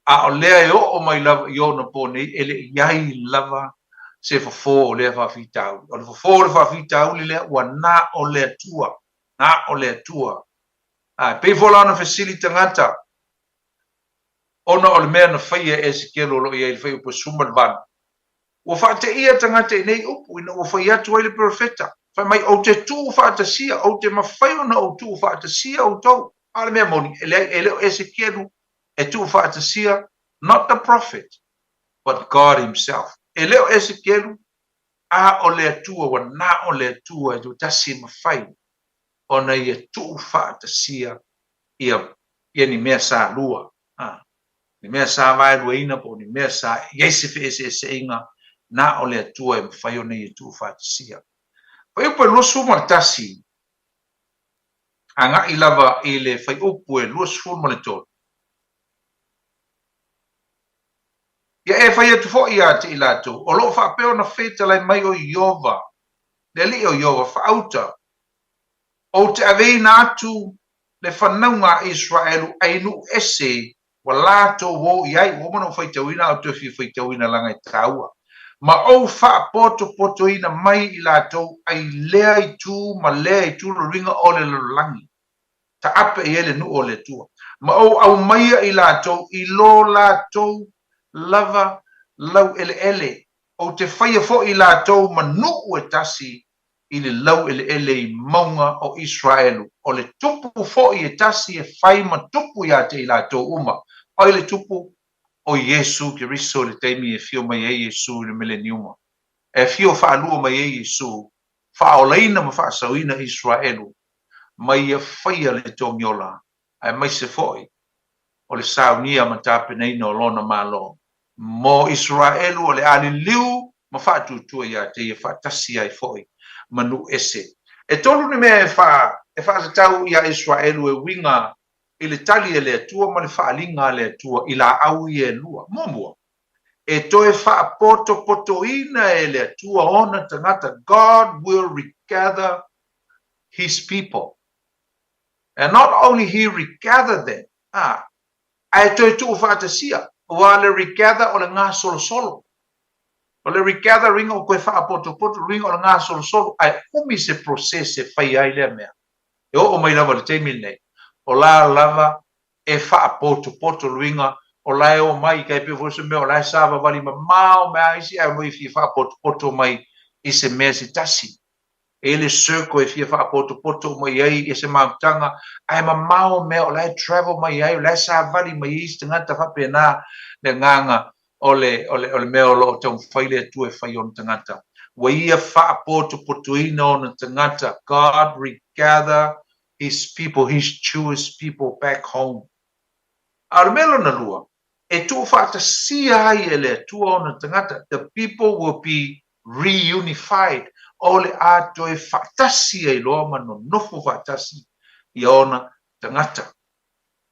a o lea e oo mai lava i ona po nei, e le i i ai lava se fofo o lea faafitauli. O le fofo o le faafitauli lea, ua na o le Atua, na o le Atua. A e pei foi la ona fesili tagata, ona o le mea na faia e Esekielu o lo o i ai i le fuaiupu e 18, ua faateia tagata i nei upu ina ua fai atu ai le perofeta, fai mai, Ou te tuufaatasia, ou te mafai ona ou tuufaatasia outou. A o le mea moni, e leai, e le o Esekielu e tuufaatasia, not the prophet, but God himself. E le o Esekielu, a o le Atua, ua na o le Atua e toatasi e mafai ona ia tuufaatasia ia ia ni mea sa lua, a, ni mea sa vaeluaina po o ni mea sa i ai se feeseeseaiga, na o le Atua e mafai ona ia tuufaatasia. Fuaiupu e 21, agai lava i le fuaiupu e 23. Ia e fai atu foi ia te i latou, o lo o faapea ona fetalai mai o Ieova, le Alii o Ieova, faauta, Ou te aveina atu le fanauga a Iseraelu ai nuu ese ua latou o i ai, ua uma ona ou faitauina a ou toe fia faitauina laga e taua, ma ou faapotopotoina mai i latou ai lea itu ma lea itu le luiga o le lalolagi, taape i ai le nuu o le Atua, ma ou aumaia i latou i lo latou lava laueleele, ou te faia foi i latou ma nuu e tasi i le laueleele i mauga o Iseraelu, o le tupu foi e tasi e fai ma tupu iā te i latou uma. O ai le tupu? O Iesu Keriso i le taimi e afio mai ai Iesu i le Mileniuma. E afio faalua mai ai Iesu, faaolaina ma faasaoina Iseraelu mai ia faia le togiola, aemaise foi o le saunia ma tapenaina o Lona Malo mo Iseraelu o le a liliu ma faatuatua iā te ia faatasi ai foi ma nuu ese. E tolu ni mea e fa e faatatau iā Iseraelu e uiga i le tali a le Atua ma le faaliga a le Atua i laau ia e lua. Muamua, e toe faapotopotoina e le Atua ona tagata, God will regather His people. And not only He regather them, a, ae toe tuufaatasia, aua o le regather o le gasolosolo. O le regathering o koe faapotopoto, luiga o le gasolosolo, ae umi se process e faia ai lea mea. E oo mai lava i le taimi lenei, o la lava e faapotopoto luiga o la e omai, tai pei foi o se mea o la e savavali mamao mai lava isi ae omai e fia faapotopoto mai i se mea se tasi. E i ai le circle e fia faapotopoto uma i ai se mautaga, ae mamao mea o la e travel mai ai, o la e savali mai ai isi tagata faapena le agaga o le, o le, o le mea o lo o taumafai le Atua e fai i ona tagata. Ua ia faapotopotoina ona tagata, God regather His people, His Jewish people back home. A o le mea lona lua, E tuufaatasia ai e le Atua ona tagata, the people will be reunified, o le a toe faatasi ai loa ma nonofo faatasi ia ona tagata.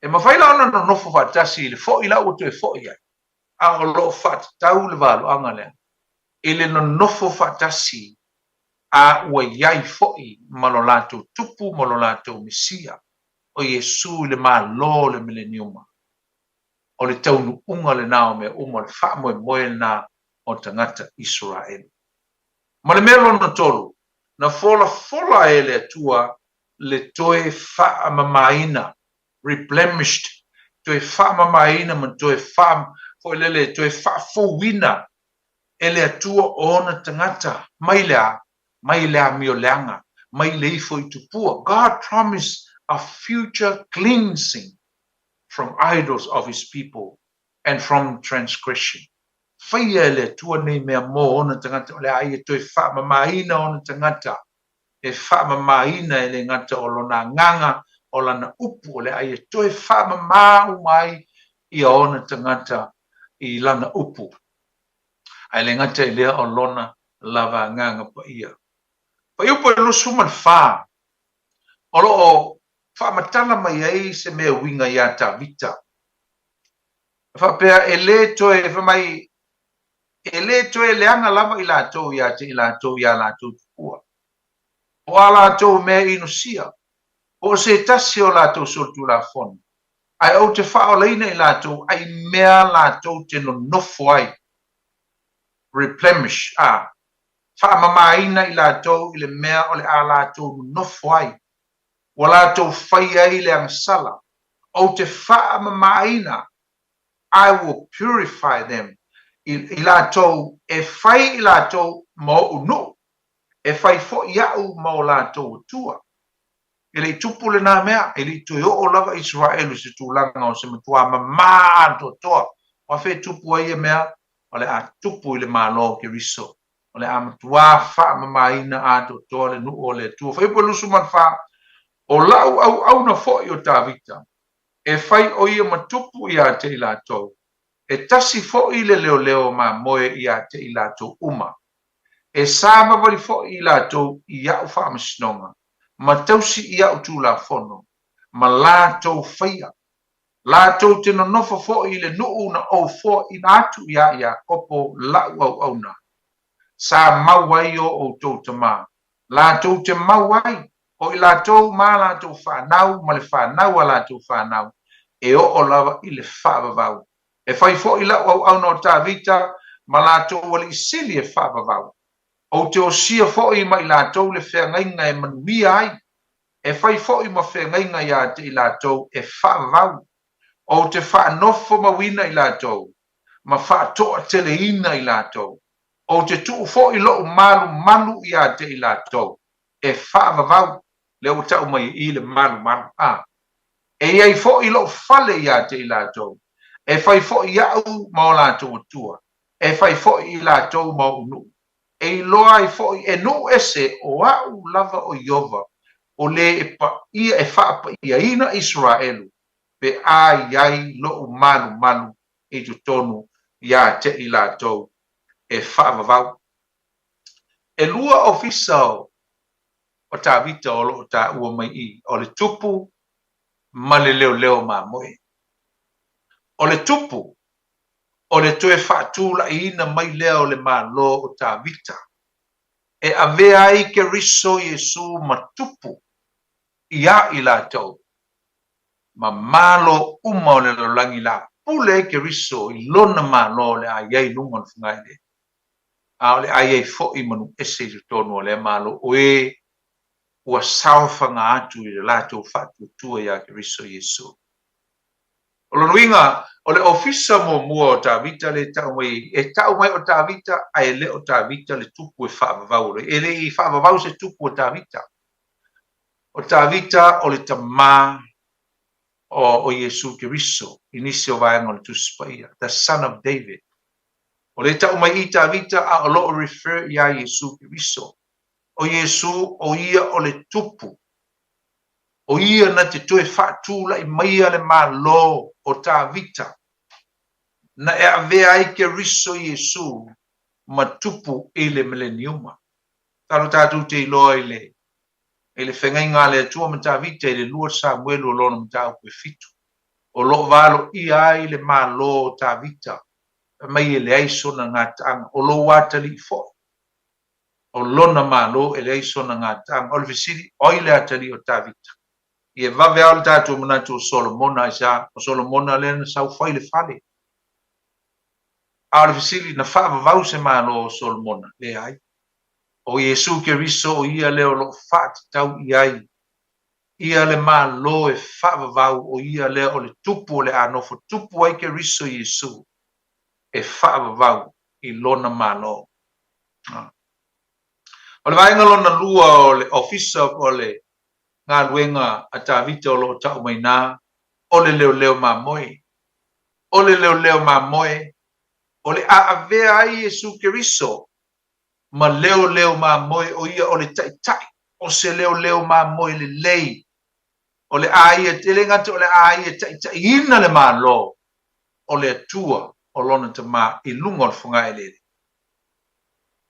E mafai la ona nonofo faatasi i le foi la ua toe foi ai, a o lo o faatatau le valoaga lea i le nonofo faatasi a ua i ai foi ma lo latou Tupu ma lo latou Mesia, o Iesu i le Malo o le Mileniuma. O le taunuuga lena o mea uma, o le faamoemoe lena o tagata Isaraelu. Ma le mea lona tolu, na folafola e le Atua le toe faamamaina, replenished, toe faamamaina ma toe faa, foi lele, toe faafouina e le Atua ona tagata mai le a? Mai le amio leaga, mai le ifo i tupua. God promised a future cleansing from idols of his people and from transgression. Faia e le Atua nei mea mo ona tagata, o le a ia toe faamamaina ona tagata, e faamamaina e le gata o lona agaga, o lana upu, o le a ia toe faamamā uma ai ia ona tagata i lana upu. Ae le gata i lea o lona lava agaga paia. Fuaiupu e 24, o lo o faamatala mai ai se mea uiga iā Tavita. E faapea, e le toe, fai mai, e le toe leaga lava i latou iā te i latou i ā latou tupua, po o a latou mea inosia, po o se tasi o latou solitulafono, ae ou te faaolaina i latou ai mea latou te nonofo ai, replenish, a, faamamaina i latou i le mea o le a latou nonofo ai, ua latou fai ai le agasala, ou te faamamaina, I will purify them, i latou, e fai i latou ma oʻu nuu, e fai foi iaʻu ma o latou Atua. E le i tupu lenā mea, e le i toe oo lava Isaraelu i se tulaga o se matuā mamā atoatoa. O afea e tupu ai ia mea? O le a tupu i le Malo o Keriso. O le a matuā faamamāina atoatoa le nuu o le Atua. Fuaiupu 24, O la'u auauna foi o Tavita, e fai ʻo ia ma tupu iā te i latou, e tasi foi le leoleo mamoe iā te i latou uma. E sāvavali foi i latou i aʻu faamasinoga, ma tausi i aʻu tulafono, ma latou faia. Latou te nonofo foi i le nuu na ou foaina atu iā Iakopo la'u auauna. Sa mau ai o outou tamā, latou te mau ai, o i latou ma a latou fanau ma le fanau a latou fanau, e oo lava i le faavavau. E fai foi la'u auauna o Tavita ma latou alii sili e faavavau. Ou te osia foi ma i latou le feagaiga e manuia ai, e fai foi ma feagaiga iā te i latou e faavavau. Ou te faanofomauina i latou, ma faatoateleina i latou. Ou te tuu foi loʻu malumalu iā te i latou e faavavau, lea ua tau mai i i le malumalu, a. E i ai foi loʻu fale iā te i latou, e fai foi iaʻu ma o latou Atua, e fai foi i latou ma oʻu nuu, e iloa ai foi e nuu ese o aʻu lava o Iova, o lē e paia e faapaia-ina Isaraelu, pe a i ai loʻu malumalu i totonu iā te i latou e faavavau. E lua ofisa o Tavita o lo o taua mai i, o le tupu ma le leoleo mamoe. O le tupu, o le toe faatulaiina mai lea o le Malo o Tavita, e avea ai Keriso Iesū ma tupu iā i latou, ma malo uma o le lalolagi la pule ai Keriso i lona Malo o le a i ai i luga o le fogaele, a o le a i ai foi manu ese i totonu o lea Malo o e ua saofaga atu i le latou faatuatua iā Keriso Iesū. O lona uiga, o le ofisa muamua o Tavita lea e tau mai, e tau mai o Tavita, ae le o Tavita le tupu e faavavau o le, e le i faavavau se tupu o Tavita. O Tavita o le tamā o, o Iesu Keriso i nisi o vaega o le Tusi Paia, the son of David. O lea e tau mai i Tavita a o lo o refer iā Iesu Keriso. O Iesu, o ia o le tupu. O ia na te toe faatula'i maia le Malo o Tavita. na e avea ai Keriso Iesu ma tupu i le Mileniuma. Talo tatou te iloa i le i le fegaiga a le Atua ma Tavita i le 2 Samuelu o lona mataupu e 7, o lo o valoia ai le Malo o Tavita, fai mai e leai sona gataaga, o lou atalii foi, o lona Malo e leai sona gataaga. O le fesili, o ai le atalii o Tavita? Ia vave lava le tatou manatu o Solomona, aisea? O Solomona lea na sau fai le fale. A o le fesili, na faavavau se Malo o Solomona? Leai. O Iesu Keriso o ia lea o lo o faatatau i ai ia le Malo e faavavau, o ia lea o le tupu o le a nofo tupu ai Keriso Iesu e faavavau i lona Malo. O le vaega lona lua o le ofisa o le galuega a Tavita o lo o tau mai na, o le leoleo mamoe. O le leoleo mamoe, o le a avea ai Iesu Keriso ma leoleo mamoe, o ia o le taitai o se leoleo mamoe lelei, o le a ia, e le gata o le a ia taitaiina le Malo o le Atua o lona Tama i luga o le fogaeleele,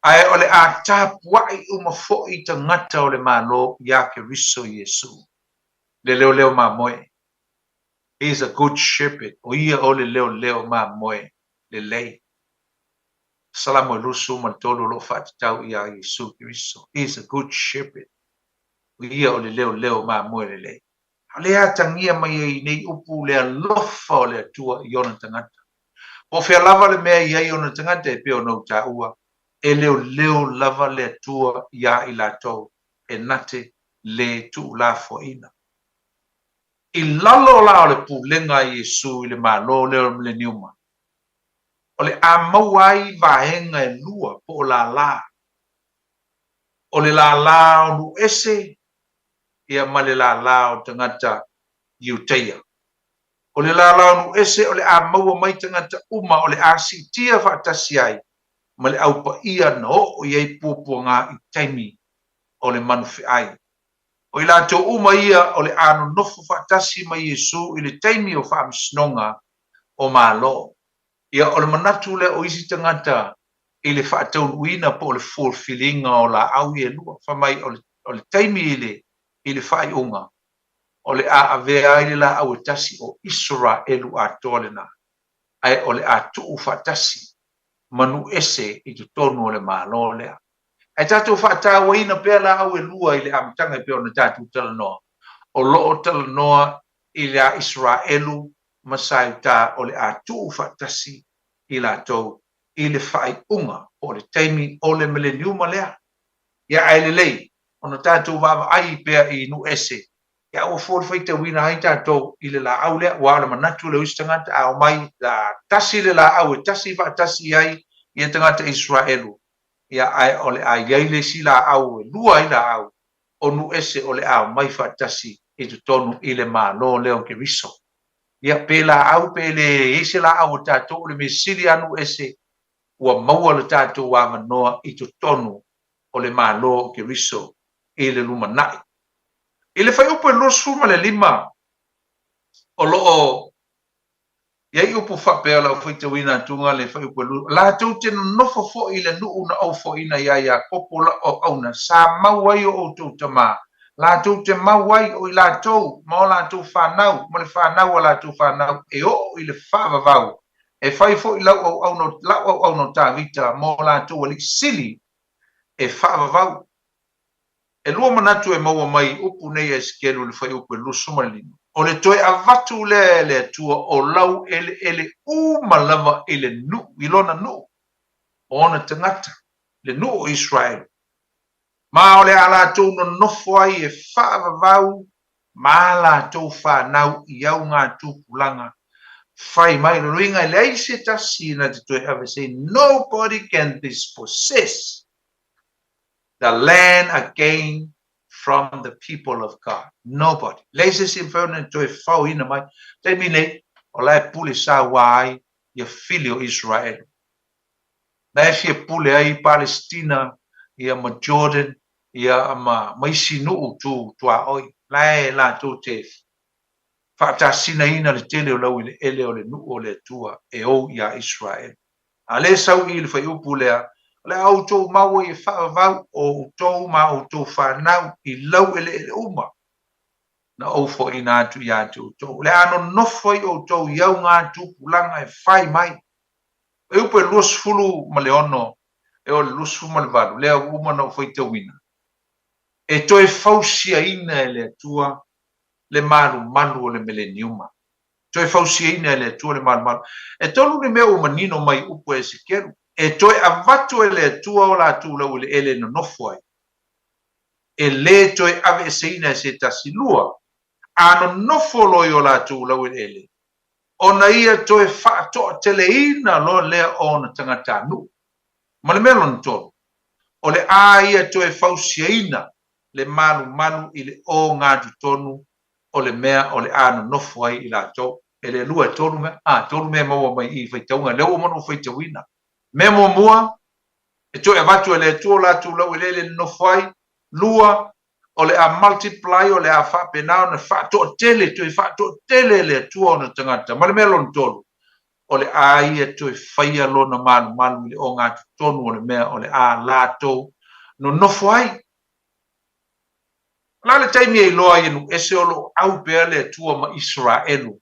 ae o le a tapuai uma foi tagata o le Malo iā Keriso Iesu, le leoleo mamoe. He is a good shepherd, o ia o le leoleo mamoe lelei. Salamo e 23 o lo o faatatau iā Iesu Keriso. He is a good shepherd. O ia o le leoleo mamoe lelei. A o lea atagia mai ai i nei upu le alofa o le Atua i ona tagata. Po o fea lava le mea i ai ona tagata e pei ona ou taua, e leoleo lava le Atua iā i latou e na te lē tuulafoaiina. I lalo la o le pulega a Iesu i le Malo lea o le Mileniuma, o le a maua ai vaega e lua po o lālā. O le lālā o nuu ese ia ma le lālā o tagata Iutaia. O le lālā o nuu ese o le a maua mai tagata uma o le a siitia faatasi ai ma le au paia na oo i ai puapuaga i taimi o le manufeai. O i latou uma ia o le a nonofo faatasi ma Iesu i le taimi o faamasinoga o Malo. Ia, o le manatu lea o isi tagata i le faataunuuina po o le fulfilling-a o laau ia e lua, fai mai o le, o le taimi i le, i le faaiuga, o le a avea ai le laau e tasi o Isaraelu atoa lena, ae o le a tuu faatasi ma nuu ese i totonu o le Malo lea. Ae tatou faatauaina pea laau e lua i le amataga e pei ona tatou talanoa, o lo o talanoa i le a Isaraelu ma Saeutā o le a tuu faatasi i latou i le faaiuga po o le taimi o le mileniuma lea. Ia ae lelei ona tatou vaavaai pea i nuu ese, ia aua fua le faitauina ai tatou i le laau lea, aua o le manatu lea o isi tagata a omai la tasi le laau e tasi faatasi ai ia tagata Isaraelu, ia ae o le a i ai le isi laau e lua ai laau o nuu ese o le a omai faatasi i totonu i le Malo lea o Keriso. Ia, pe laau pe le i ai se laau o tatou, o le mea sili a nuu ese ua maua le tatou avanoa i totonu o le Malo o Keriso i le lumanai. I le fuaiupu e 25 o lo o I ai upu faapea o lau faitauina atuga le fuaiupu e 2, Latou te nonofo foi i le nuu na ou foaina iā Iakopo lau auauna, sa mau ai o outou tamā, latou te mau ai o i latou ma o latou fanau ma le fanau a latou fanau e oo i le faavavau, e fai foi lau auauna, lau auauna o Tavita mo latou alii sili e faavavau. E lua manatu e maua mai i upu nei a Esekielu i le fuaiupu e 25, o le toe avatu lea e le Atua o laueleele uma lava i le nuu, i lona nuu, o ona tagata, le nuu o Iseraelu, ma o le a latou nonofo ai e faavavau ma a latou fanau i augatupulaga fai mai. Lona uiga e leai se tasi na te toe aveseina, nobody can dispossess the land again from the people of God. Nobody. Leai se isi e mafai ona toe faoina mai. Taimi nei, o la e pule sauā ai ia fili o Israel. La e fia pule ai Palestina, ia ma Jordan, ia ma, ma isi nuu tu tuaoi. La e latou te Faatasinaina le tele o laueleele o le nuu o le Atua e ou iā Iseraelu. A lea e sau i i le fuaiupu lea, o le a outou mau ai e faavavau o outou ma outou fanau i laueleele uma na ou foaiina atu ia te outou. O le a nonofo ai outou i augatupulaga e fai mai. Fuaiupu e 26 e oo i le 28, lea ua uma ona ou faitauina, e toe fausiaina e le Atua le malumalu o le meleniuma. Toe fausiaina e le Atua le malumalu. E tolu ni mea ua manino mai i upu a Esekielu, e toe avatu e le Atua o latou laueleele e nonofo ai, e lē toe aveeseina e se tasi. Lua, a nonofo loa i o latou laueleele, ona ia toe faatoateleina loa lea o ona tagatanuu. Ma le mea lona tolu, o le a ia toe fausiaina le malumalu i le ogatotonu o le mea o le a nonofo ai i latou. E le lua, e tolu mea, a, tolu mea e maua mai i i faitauga, lea ua uma ona ou faitauina. Mea muamua, e toe avatu e le Atua o latou laueleele e nonofo ai. Lua, o le a multiply, o le a faapena ona faatoatele, toe faatoatele e le Atua ona tagata. Ma le mea lona tolu, o le a ia toe faia lona malumalu i le ogatotonu o le mea o le a latou nonofo ai. O le a le taimi e iloa ai e nuu ese o lo o au pea le Atua ma Iseraelu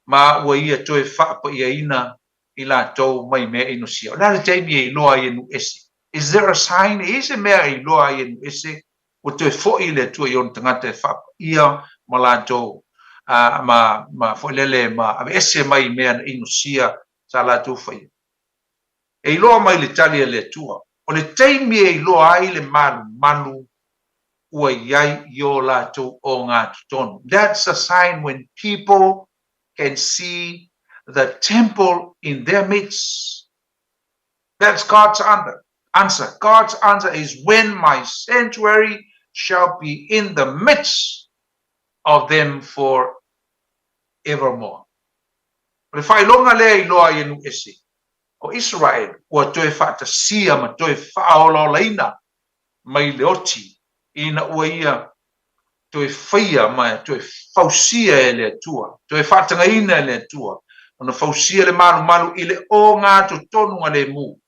ma ua ia toe faapaiaina i latou mai mea inosia? O le a le taimi e iloa ai e nuu ese? Is there a sign? E i ai se mea e iloa ai e nuu ese ua toe foi le Atua i ona tagata e faapaia ma latou ma, ma foi lele ma aveese mai i mea na inosia sa latou faia? E iloa mai le tali a le Atua, o le taimi e iloa ai le malumalu ua i ai i o latou ogatotonu. That's a sign when people can see the temple in their midst. That's God's answer. God's answer is when my sanctuary shall be in the midst of them for evermore. O le faailoga lea e iloa ai e nuu ese o Iseraelu ua toe faatasia ma toe faaolaolaina mai le oti ina ua ia toe faia ma toe fausia e le Atua, toe faatagaina e le Atua ona fausia le malumalu i le ogatotonu lemu.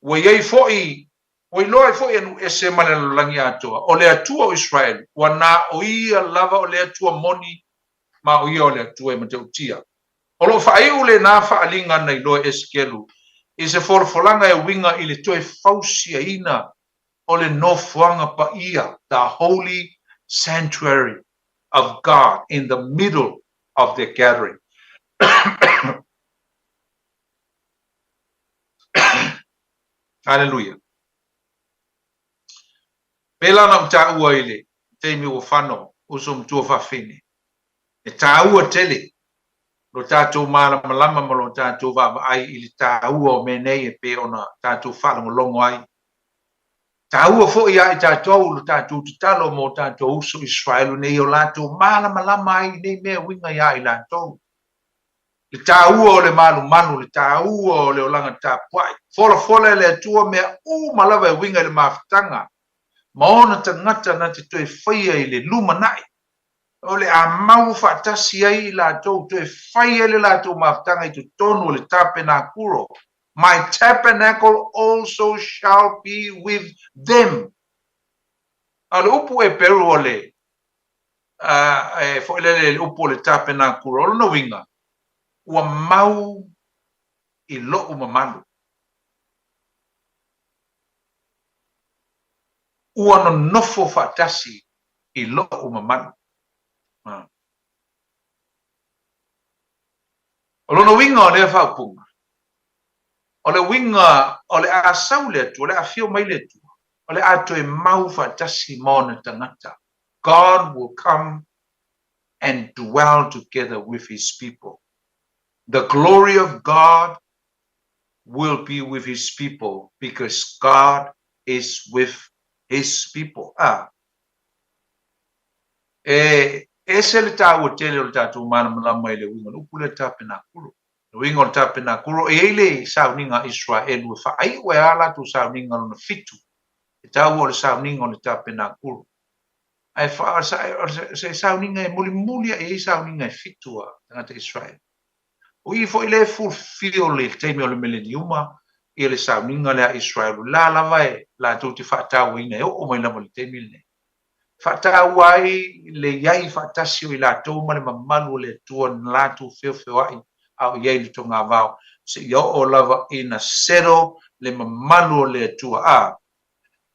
Ua i ai foi, ua iloa ai foi e nuu ese ma le lalolagi atoa, o le Atua o Iseraelu, ua na o ia lava o le Atua moni ma o ia o le Atua e matautia. O lo o faaiu lena faaaliga na iloa e Esekielu i se folafolaga e uiga i le toe fausiaina o le nofoaga paia, the holy sanctuary of God in the middle of their gathering. Haleluia. Pēlā na ou taua i le taimi ua fano uso matua fafine. E tāua tele lo tātou mālamalama ma lo tātou vaavaai i le tāua o mea nei e pei ona tātou faalogologo ai. Tāua foi ia i tātou lo tātou tatalo mo tātou uso Israelu nei o latou mālamalama ai i nei mea uiga iā i latou. Le tāua o le malumalu, le tāua o le olaga tapuai. Folafola e le Atua mea uma lava e uiga i le mafutaga ma ona tagata na te toe faia i le lumanai. O le a mau faatasi ai i latou, toe fai ai le latou mafutaga i totonu o le tapenakuro. My tabernacle also shall be with them. A o le upu Eperu o le, e foi lele le upu o le tapenakuro, o lona uiga, ua mau i loʻu mamalu. Ua nonofo faatasi i loʻu mamalu. O lona uiga o lea faaupuga, o le uiga o le a sau le Atua, o le a afio mai le Atua, o le a toe mau faatasi ma ona tagata. God will come and dwell together with his people. The glory of God will be with his people because God is with his people. A. E ese le tāua tele o le tātou mālamalama i le uiga o le upu lea tapenakuro. Le uiga o le tapenakuro, e i ai le sauniga a Israelu e faaiu ai a latou sauniga lona fitu, e taua o le sauniga o le tapenakuro. Ae o se sauniga e mulimuli aʻe i ai sauniga e fitu a tagata Israel. O i foi lea e fulfill i le taimi o le mileniuma ia le sauniga lea a Israel, o la lava e latou te faatauaina e oo mai lava i le taimi lenei. Faataua ai le i ai faatasi o i latou ma le mamalu o le Atua na latou feofeoaʻi a o i ai i le togavao, seia oo lava ina settle le mamalu o le Atua a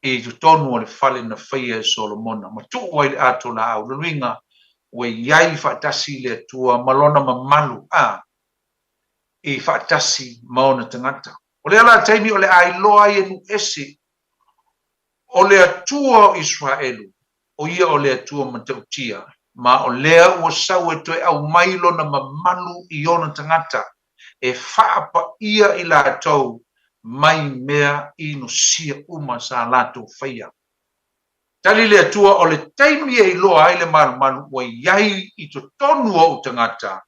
i totonu o le fale na faia e Solomona, ma tuu ai le ato laau. Lona uiga, ua i ai faatasi le Atua ma Lona mamalu a i faatasi ma ona tagata. O lea la taimi o le a iloa ai e nuu ese O le Atua o Iseraelu, o ia o le Atua matautia, ma o lea ua sau e toe aumai lona mamalu i ona tagata, e faapaia i latou mai mea inosia uma sa latou faia. Tali le Atua, o le taimi e iloa ai le malumalu ua i ai i totonu o ou tagata,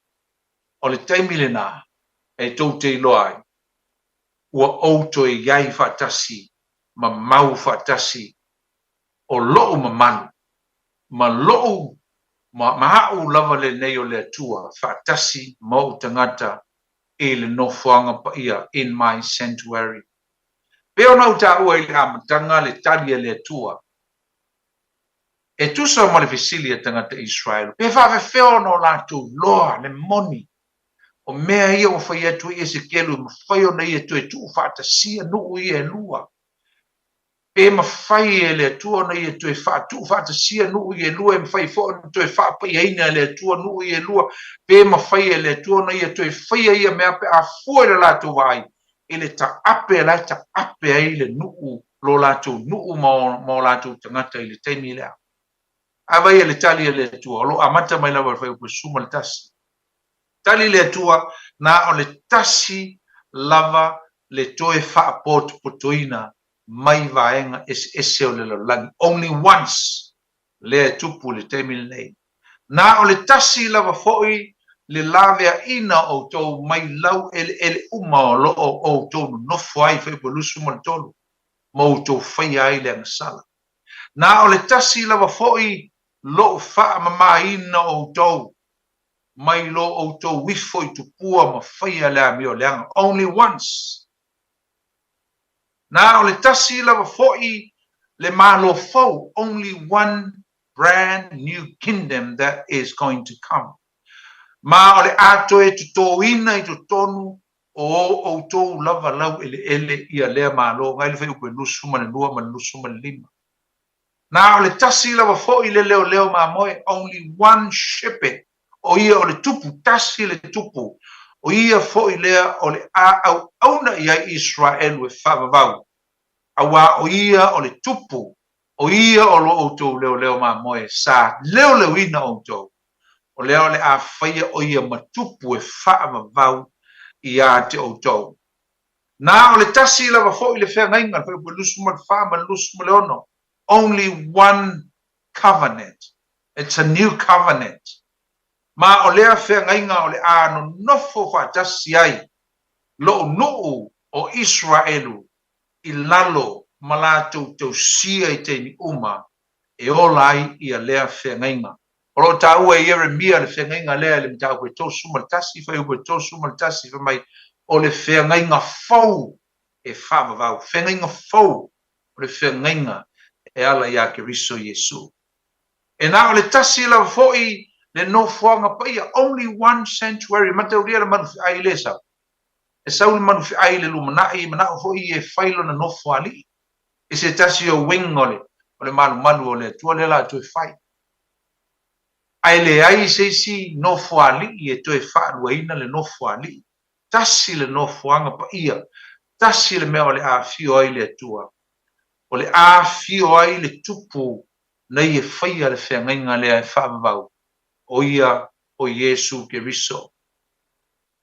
o le taimi lena e tou te iloa ai ua ou toe i ai faatasi ma mau faatasi o loʻu mamalu, ma loʻu, ma, ma aʻu lava lenei o le Atua faatasi ma oʻu tagata i le nofoaga paia, in my sanctuary. Pei ona ou taua i le amataga le tali a le Atua, e tusa ma le fesili a tagata Israel, pe faafefea ona o latou iloa le moni o mea ia ua fai atu ai Esekielu e mafai ona ia toe tuufaatasia nuu ia e lua. Pe mafai e le Atua ona ia toe tuufaatasia nuu ia e lua, e mafai foi ona toe faapaiaina e le Atua nuu ia e lua, pe mafai e le Atua ona ia toe faia ia mea pe a fua i le latou vaai i le taape la e taape ai le nuu, lo latou nuu ma o latou tagata i le taimi lea. A vaai le tali a le Atua, o lo o amata mai lava i le fuaiupu 11. Tali le Atua, na o le tasi lava le toe faapotopotoina mai vaega eseese o le lalolagi, only once, lea e tupu i le taimi lenei. Na o le tasi lava foi le laveaina o outou mai laueleele uma o lo o outou nonofo ai, Fuaiupu 23, ma outou faia ai le agasala. Na o le tasi lava foi lou faamamaina o outou mai lo outou ifo i tupua ma faia le amio leaga, only once. Na o le tasi lava foi le Malo fou, only one brand new kingdom that is going to come. Ma o le a toe totoina i totonu o o outou lava laueleele ia lea Malo, ngai le fuaiupu e 22 ma le 25. Na o le tasi lava foi le leoleo mamoe, only one shepherd, o ia o le tupu, tasi le tupu, o ia foi lea o le a auauna i ai Iseraelu e faavavau, auā o ia o le tupu, o ia o lo outou leoleo mamoe sa leoleoina outou, o lea o le a faia o ia ma tupu e faavavau iā te outou. Na o le tasi lava foi le feagaiga, le fuaiupu 24 ma le 26, only one covenant, it's a new covenant. Ma o lea feagaiga o le a nonofo faatasi ai lou nuu o Iseraelu i lalo ma latou tausia i taimi uma e ola ai ia lea feagaiga. O lo o taua e Ieremia le feagaiga lea i le mataupu e 31, fuaiupu e 31, fai mai, o le feagaiga fou e faavavau, feagaiga fou, o le feagaiga e ala iā Keriso Iesu. E na o le tasi lava foi le nofoaga paia, only one sanctuary, mataulia le manu feai lea e sau. E sau le manu feai i le lumanai, manao foi ia e fai lona nofoalii i se tasi o wing o le, o le malumalu o le Atua lea la toe fai. Ae leai se isi nofoalii e toe faaluaina le nofoalii. Tasi le nofoaga paia, tasi le mea o le a afio ai le Atua. O le a afio ai le Tupu nei e faia le feagaiga lea e faavavau, o ia o Iesu Keriso.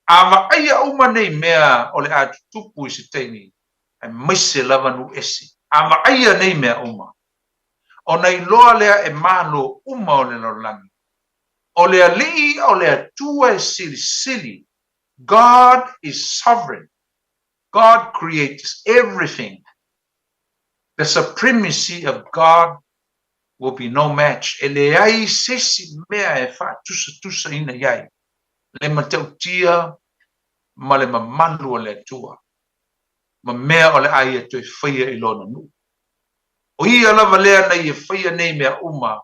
A vaaia uma nei mea o le a tutupu i se taimi, aemaise lava nuu ese. A vaaia nei mea uma, ona iloa lea e malo uma o le lalolagi, o le Alii o le Atua e silisili, God is sovereign, God creates everything, the supremacy of God. Will be no match, e leai se isi mea e faatusatusaina i ai le matautia ma le mamalu o le Atua ma mea o le a Ia toe faia i Lona nuu. O Ia lava lea na Ia faia nei mea uma,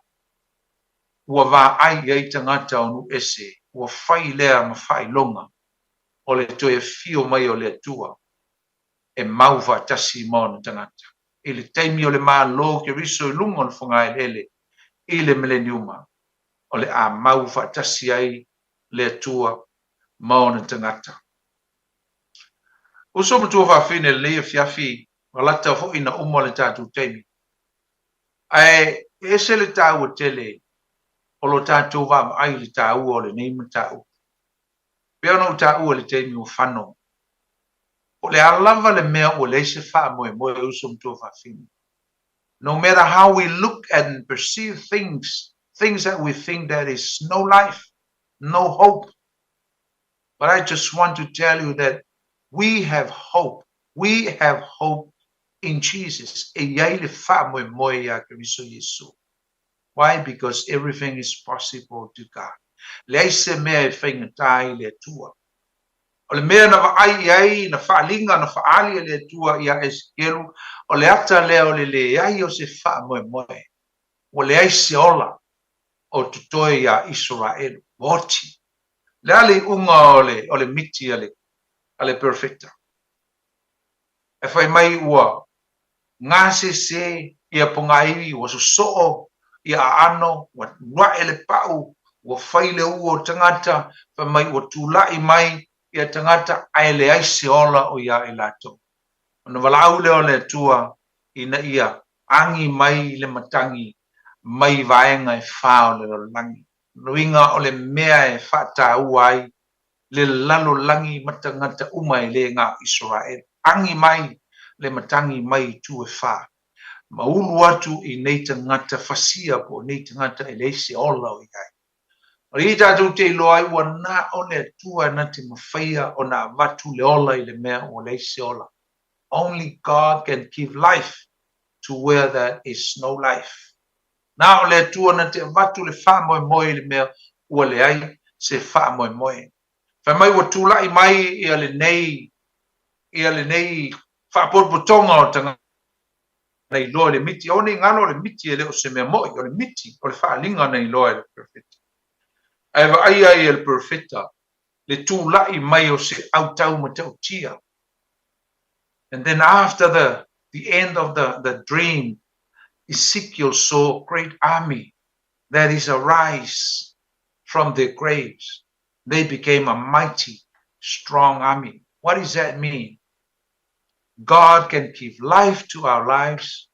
ua vaai i ai tagata o nuu ese, ua fai lea ma faailoga o le toe afio mai o le Atua e mau faatasi ma ona tagata. I le taimi o le Malo o Keriso i luga o le fogaeleele i le Mileniuma, o le a mau faatasi ai le Atua ma ona tagata. Uso ma tuafafine i lenei afiafi, ua lata foi ina uma le tatou taimi. Ae e ese le taua tele o lo tatou vaavaai i le taua o lenei mataupu. Pei ona ou taua i le taimi ua fano, po o le a lava le mea ua leai se faamoemoe uso ma tuafafine. No matter how we look and perceive things, things that we think that is no life, no hope. But I just want to tell you that we have hope. We have hope in Jesus. E i ai le faamoemoe iā Keriso Iesu. Why? Because everything is possible to God. Leai se mea e faigata ai le Atua. O le mea na vaai i ai, na faaliga, na faaali e le Atua iā Esekielu, o le ata lea o le leai o se faamoemoe. Ua leai se ola o totoe iā Isaraelu. Ua oti. Le a le iuga o le, o le miti a le, a le perofeta? E fai mai ua gasese ia pogaiwi, ua sosoo ia aano, ua uluaʻe le paʻu, ua fai le ua o tagata, fai mai ua tulaʻi mai ia tagata ae leai se ola o iā i latou. Ona valaau lea o le Atua ina ia agi mai le matagi mai vaega e fa o le lalolagi. Lona uiga o le mea e faataua ai le lalolagi ma tagata uma e le na o Isaraelu. Agi mai le matagi mai itu e fa, ma ulu atu i nei tagata fasia po o nei tagata e leai se ola o i ai. O i tatou te iloa ai ua na o le Atua na te mafaia ona avatu le ola i le mea ua leai se ola. Only God can give life to where there is no life. Na o le Atua na te avatu le faamoemoe i le mea ua leai se faamoemoe. Fai mai ua tulaʻi mai ia lenei ia lenei faapotopotoga o tagata na iloa i le miti. Aua ne i galo o le miti e le o se mea moʻi, o le miti o le faaaliga na iloa e le perofeta. Ae vaaia ai e le perofeta le tulaʻi mai o se autau matautia. And then after the the end of the the dream, Ezekiel saw a great army that is arise from their graves. They became a mighty, strong army. What does that mean? God can give life to our lives.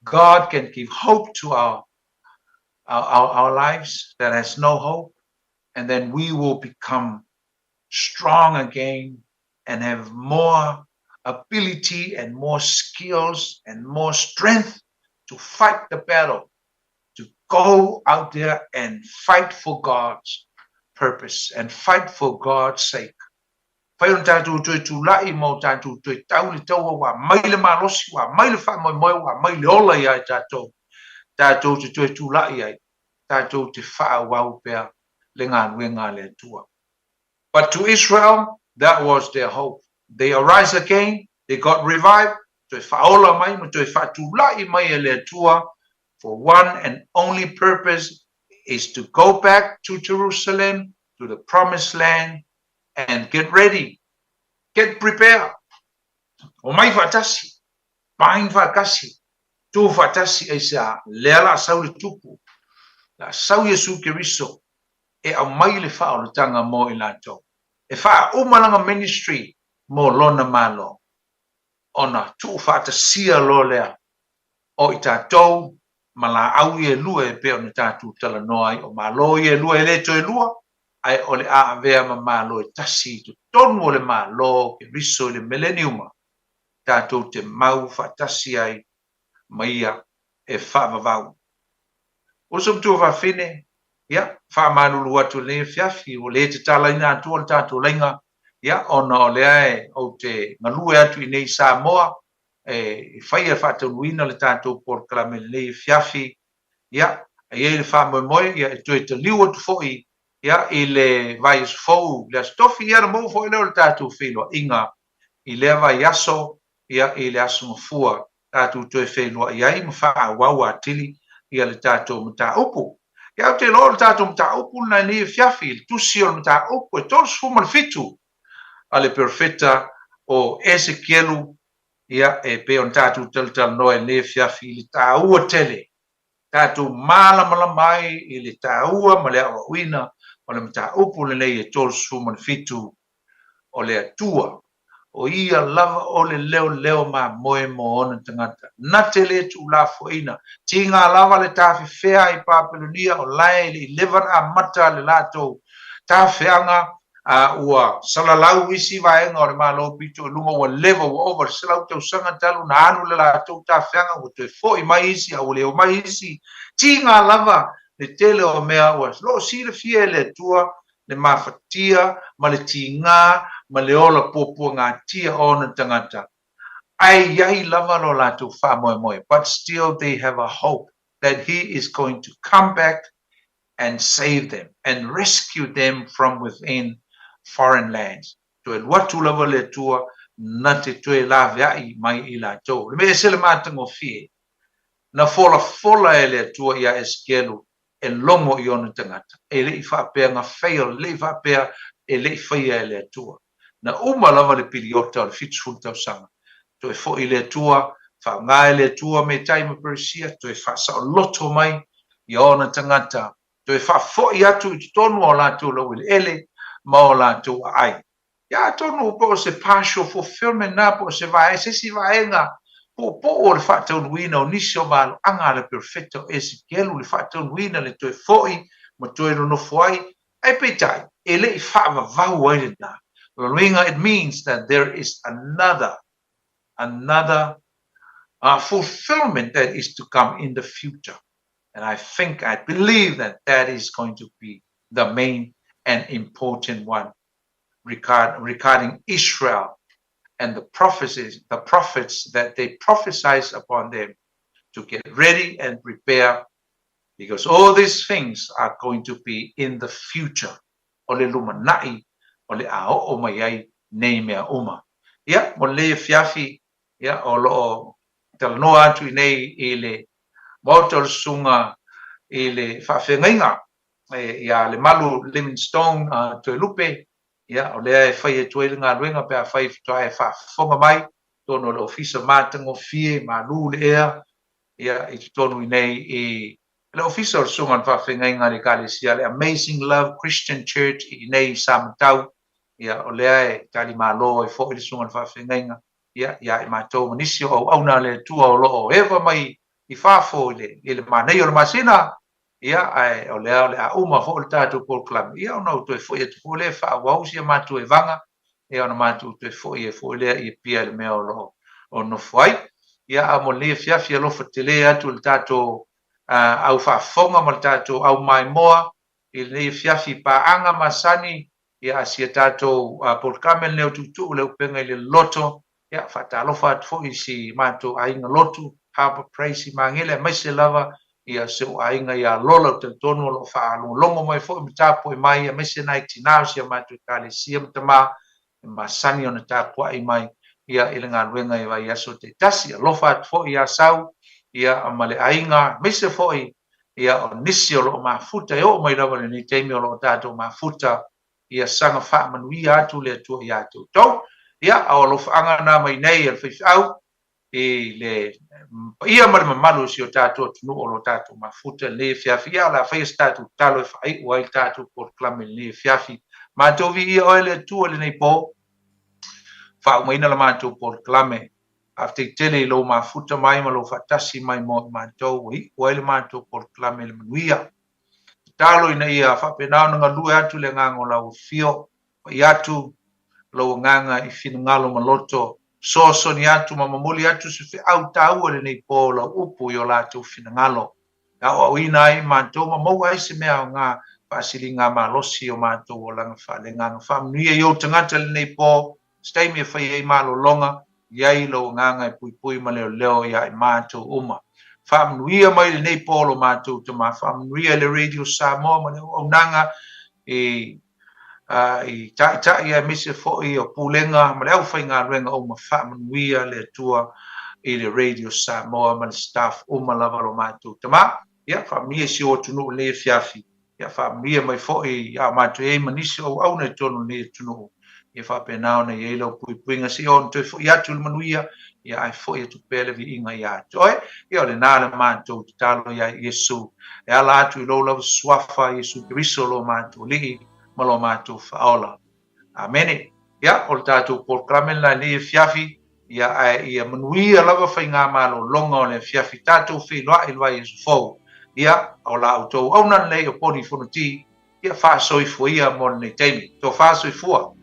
God can give hope to our, our, our, our lives that has no hope. And then we will become strong again and have more ability and more skills and more strength to fight the battle, to go out there and fight for God's purpose and fight for God's sake. Fai ona tatou toe tulaʻi ma o tatou toe tau le taua ua aumai le malosi, ua aumai le faamoemoe, ua aumai le ola iā i tatou, tatou te toe tulaʻi ai, tatou te faaauau pea le galuega a le Atua. But to Israel, that was their hope. They arise again, they got revived, toe faaola mai ma toe faatulaʻi mai e le Atua for one and only purpose is to go back to Jerusalem, to the promised land and get ready, get prepared. Omai faatasi, bind faatasi, tu faatasi aisea, lea la sau le tupu, la sau Iesu Keriso e aumai le faaolataga mo i latou, e faauma lana ministry mo lona Malo, ona tuufaatasia loa lea o i tatou ma laau ia e lua e pei ona tatou talanoa ai, o Malo ia e lua e le toe lua, ae o le a avea ma Malo e tasi i totonu o le Malo o Keriso i le Mileniuma, tatou te mau faatasi ai ma ia e faavavau. Uso ma tuafafine, ia, faamalulu atu i lenei afiafi, ua le tatalaina atua le tatou laiga, ia, ona o lea e ou te galue atu i nei i Samoa, e faia faataunuuina le tatou polokalame i lenei afiafi, Ia, e i ai le faamoemoe, ia, e toe taliu atu foi, ia, i le vaiaso fou, le Aso Tofi, ia, ona maua foi lea o le tatou feiloaiga i lea vaiaso, ia, i le Aso Gafua, tatou toe feiloai ai ma faaauau atili, ia, le tatou mataupu. Ia, ou te iloa o le tatou mataupu lena i lenei afiafi, le tusi o le mataupu e 37 a le perofeta o Esekielu, ia, e pei ona tatou talatalanoa i lenei afiafi i le taua tele, tatou malamalama ai i le taua ma le aoaoina o le mataupu lenei e 37 o le Atua, o ia lava o le leoleo mamoe mo ona tagata, na te le tuulafoaiina. Tiga lava le tafefea i Papelonia o lae e le i leva ona amata le latou tafeaga, a ua salalau isi vaega o le Malo pito i luga, ua leva, ua ova le 100 tausaga talu na alu le latou tafeaga, ua toe foi mai isi, a ua le omai isi. Tiga lava le tele o mea ua loo silafia e le Atua le mafatia ma le tiga ma le ola puapuagatia o ona tagata, ae i ai lava lo latou faamoemoe, but still they have a hope that he is going to come back and save them and rescue them from within foreign lands. Toe alu atu lava le Atua na te toe laveai mai i latou. Le mea ese le matagofie, na folafola e le Atua ia Esekielu e logo i ona tagata. E le i faapea na fail, e le i faapea e le i faia e le Atua. Na uma lava le piliota o le 70 tausaga. Toe foi le Atua, faaaoga e le Atua Metai ma Peresia, toe faasaoloto mai i ona tagata, toe faafoi atu i totonu o latou laueleele ma o latou aai. Ia, atonu po o se partial fulfillment na, po o se vae, se isi vaega puupuu o le faataunuuina o nisi o valoaga a le perofeta o Esekielu, le faataunuuina le toe foi ma toe nonofo ai, ae peitai, e le i faavavau ai lena. O lona uiga, it means that there is another fulfillment that is to come in the future. And I think, I believe that that is going to be the main and important one regarding Israel and the prophecies, the prophets that they prophesied upon them to get ready and prepare, because all these things are going to be in the future. O le lumanai, o le a oo mai ai nei mea uma. Ia, mo le afiafi, ia, o loo talanoa atu i nei i le maota o le susuga i le faafeagaiga ia Lemalu Livingstone Toelupe, ia, o lea e fai atu ai le galuega pe afai faatoa e faafofoga mai totonu o le ofisa matagofie malu le ea, ia, i totonu i nei i le ofisa o le susuga o le faafeagaiga a le Ekalesia le Amazing Love Christian Church i nei i Samatau. Ia, o lea e talimalo ai foi le susuga o le faafeagaiga, ia, ia i matou ma nisi o auauna a le Atua o loo eva mai i fafo i le manaia o le masina. Ia, ae o lea o le a uma foi le tatou polokalame, ia, ona ou toe foi atu foi lea faaauau si a matou evaga, ia, ona matou toe foi ai foi lea i Apia i le mea o loo o nofo ai. Ia, a mo lenei afiafi, alofa tele atu le tatou au faafofoga ma le tatou au maimoa i lenei afiafi paaga masani, ia, a sia tatou polokalame lenei o Tuutuu le Upega i le Loto. Ia, faatalofa atu foi i si matou aiga lotu Harbour Praise i Magele, aemaise lava ia si ou aiga ia Lola, ou talitonu o loo faalogologo mai foi ma tapuai mai, aemaise nai tinā o si a matou Ekalesia ma tamā e masani ona tapuai mai, ia, i le galuega i vaiaso taitasi. Alofa atu foi ia Sau, ia, ma le aiga, aemaise foi, ia, o nisi o loo mafuta e oo mai lava i lenei taimi o loo tatou mafuta. Ia saga faamanuia atu le Atua iā te outou. Ia, a o alofaaga na mai nei a le faifeau i le paia ma le mamalu o si o tatou atunuu o lo tatou mafuta i lenei afiafi. Ia, o le a faia se tatou tatalo e faaiu ai le tatou polokalame i lenei afiafi. Matou viia oe le Atua i lenei po, faaumaina la matou polokalame. Faafetai tele i lou mafuta mai ma lou faatasi mai mo i matou, ua iu ai le matou polokalame i le manuia. Tatalo ina ia faapena ona galue atu le agaga o lau afio, pai atu lou agaga i finagalo ma loto, fesoasoani atu ma momoli atu se feau taua i lenei po o lau upu i o latou finagalo, e aoaoina ai matou ma maua ai se mea aoga faasiliga malosi o matou olaga faaleagaga. Faamanuia i ou tagata i lenei po, se taimi e fai ai malologa, i ai lou agaga e puipui ma leoleo iā i matou uma. Faamanuia mai lenei po lo matou Tama, faamanuia le Radio Samoa ma le auaunaga i taitai aemaise foi o pulega ma le aufaigaluega uma. Faamanuia le Atua i le Radio Samoa ma le staff uma lava lo matou Tama. Ia faamanuia si o atunuu lenei afiafi. Ia faamanuia mai foi a matou i ai ma nisi o auauna i totonu o lenei atunuu. Ia faapena ona i ai lau puipuiga seia oo ona toe foi atu le manuia, ia ae foi atu pea le viiga ia te oe. Ia o lena le matou tatalo ia Iesu, e ala atu i lou lava suafa Iesu Keriso lo matou Alii ma lo matou Faaola. Amene. Ia, o le tatou polokalame lena i lenei afiafi, ia ae ia manuia lava faigamalologa o le afiafi, tatou feiloai i le vaiaso fou. Ia, o la outou auauna lenei o Poni Fonoti, ia faasoifua ia mo lenei taimi. Tofa soifua.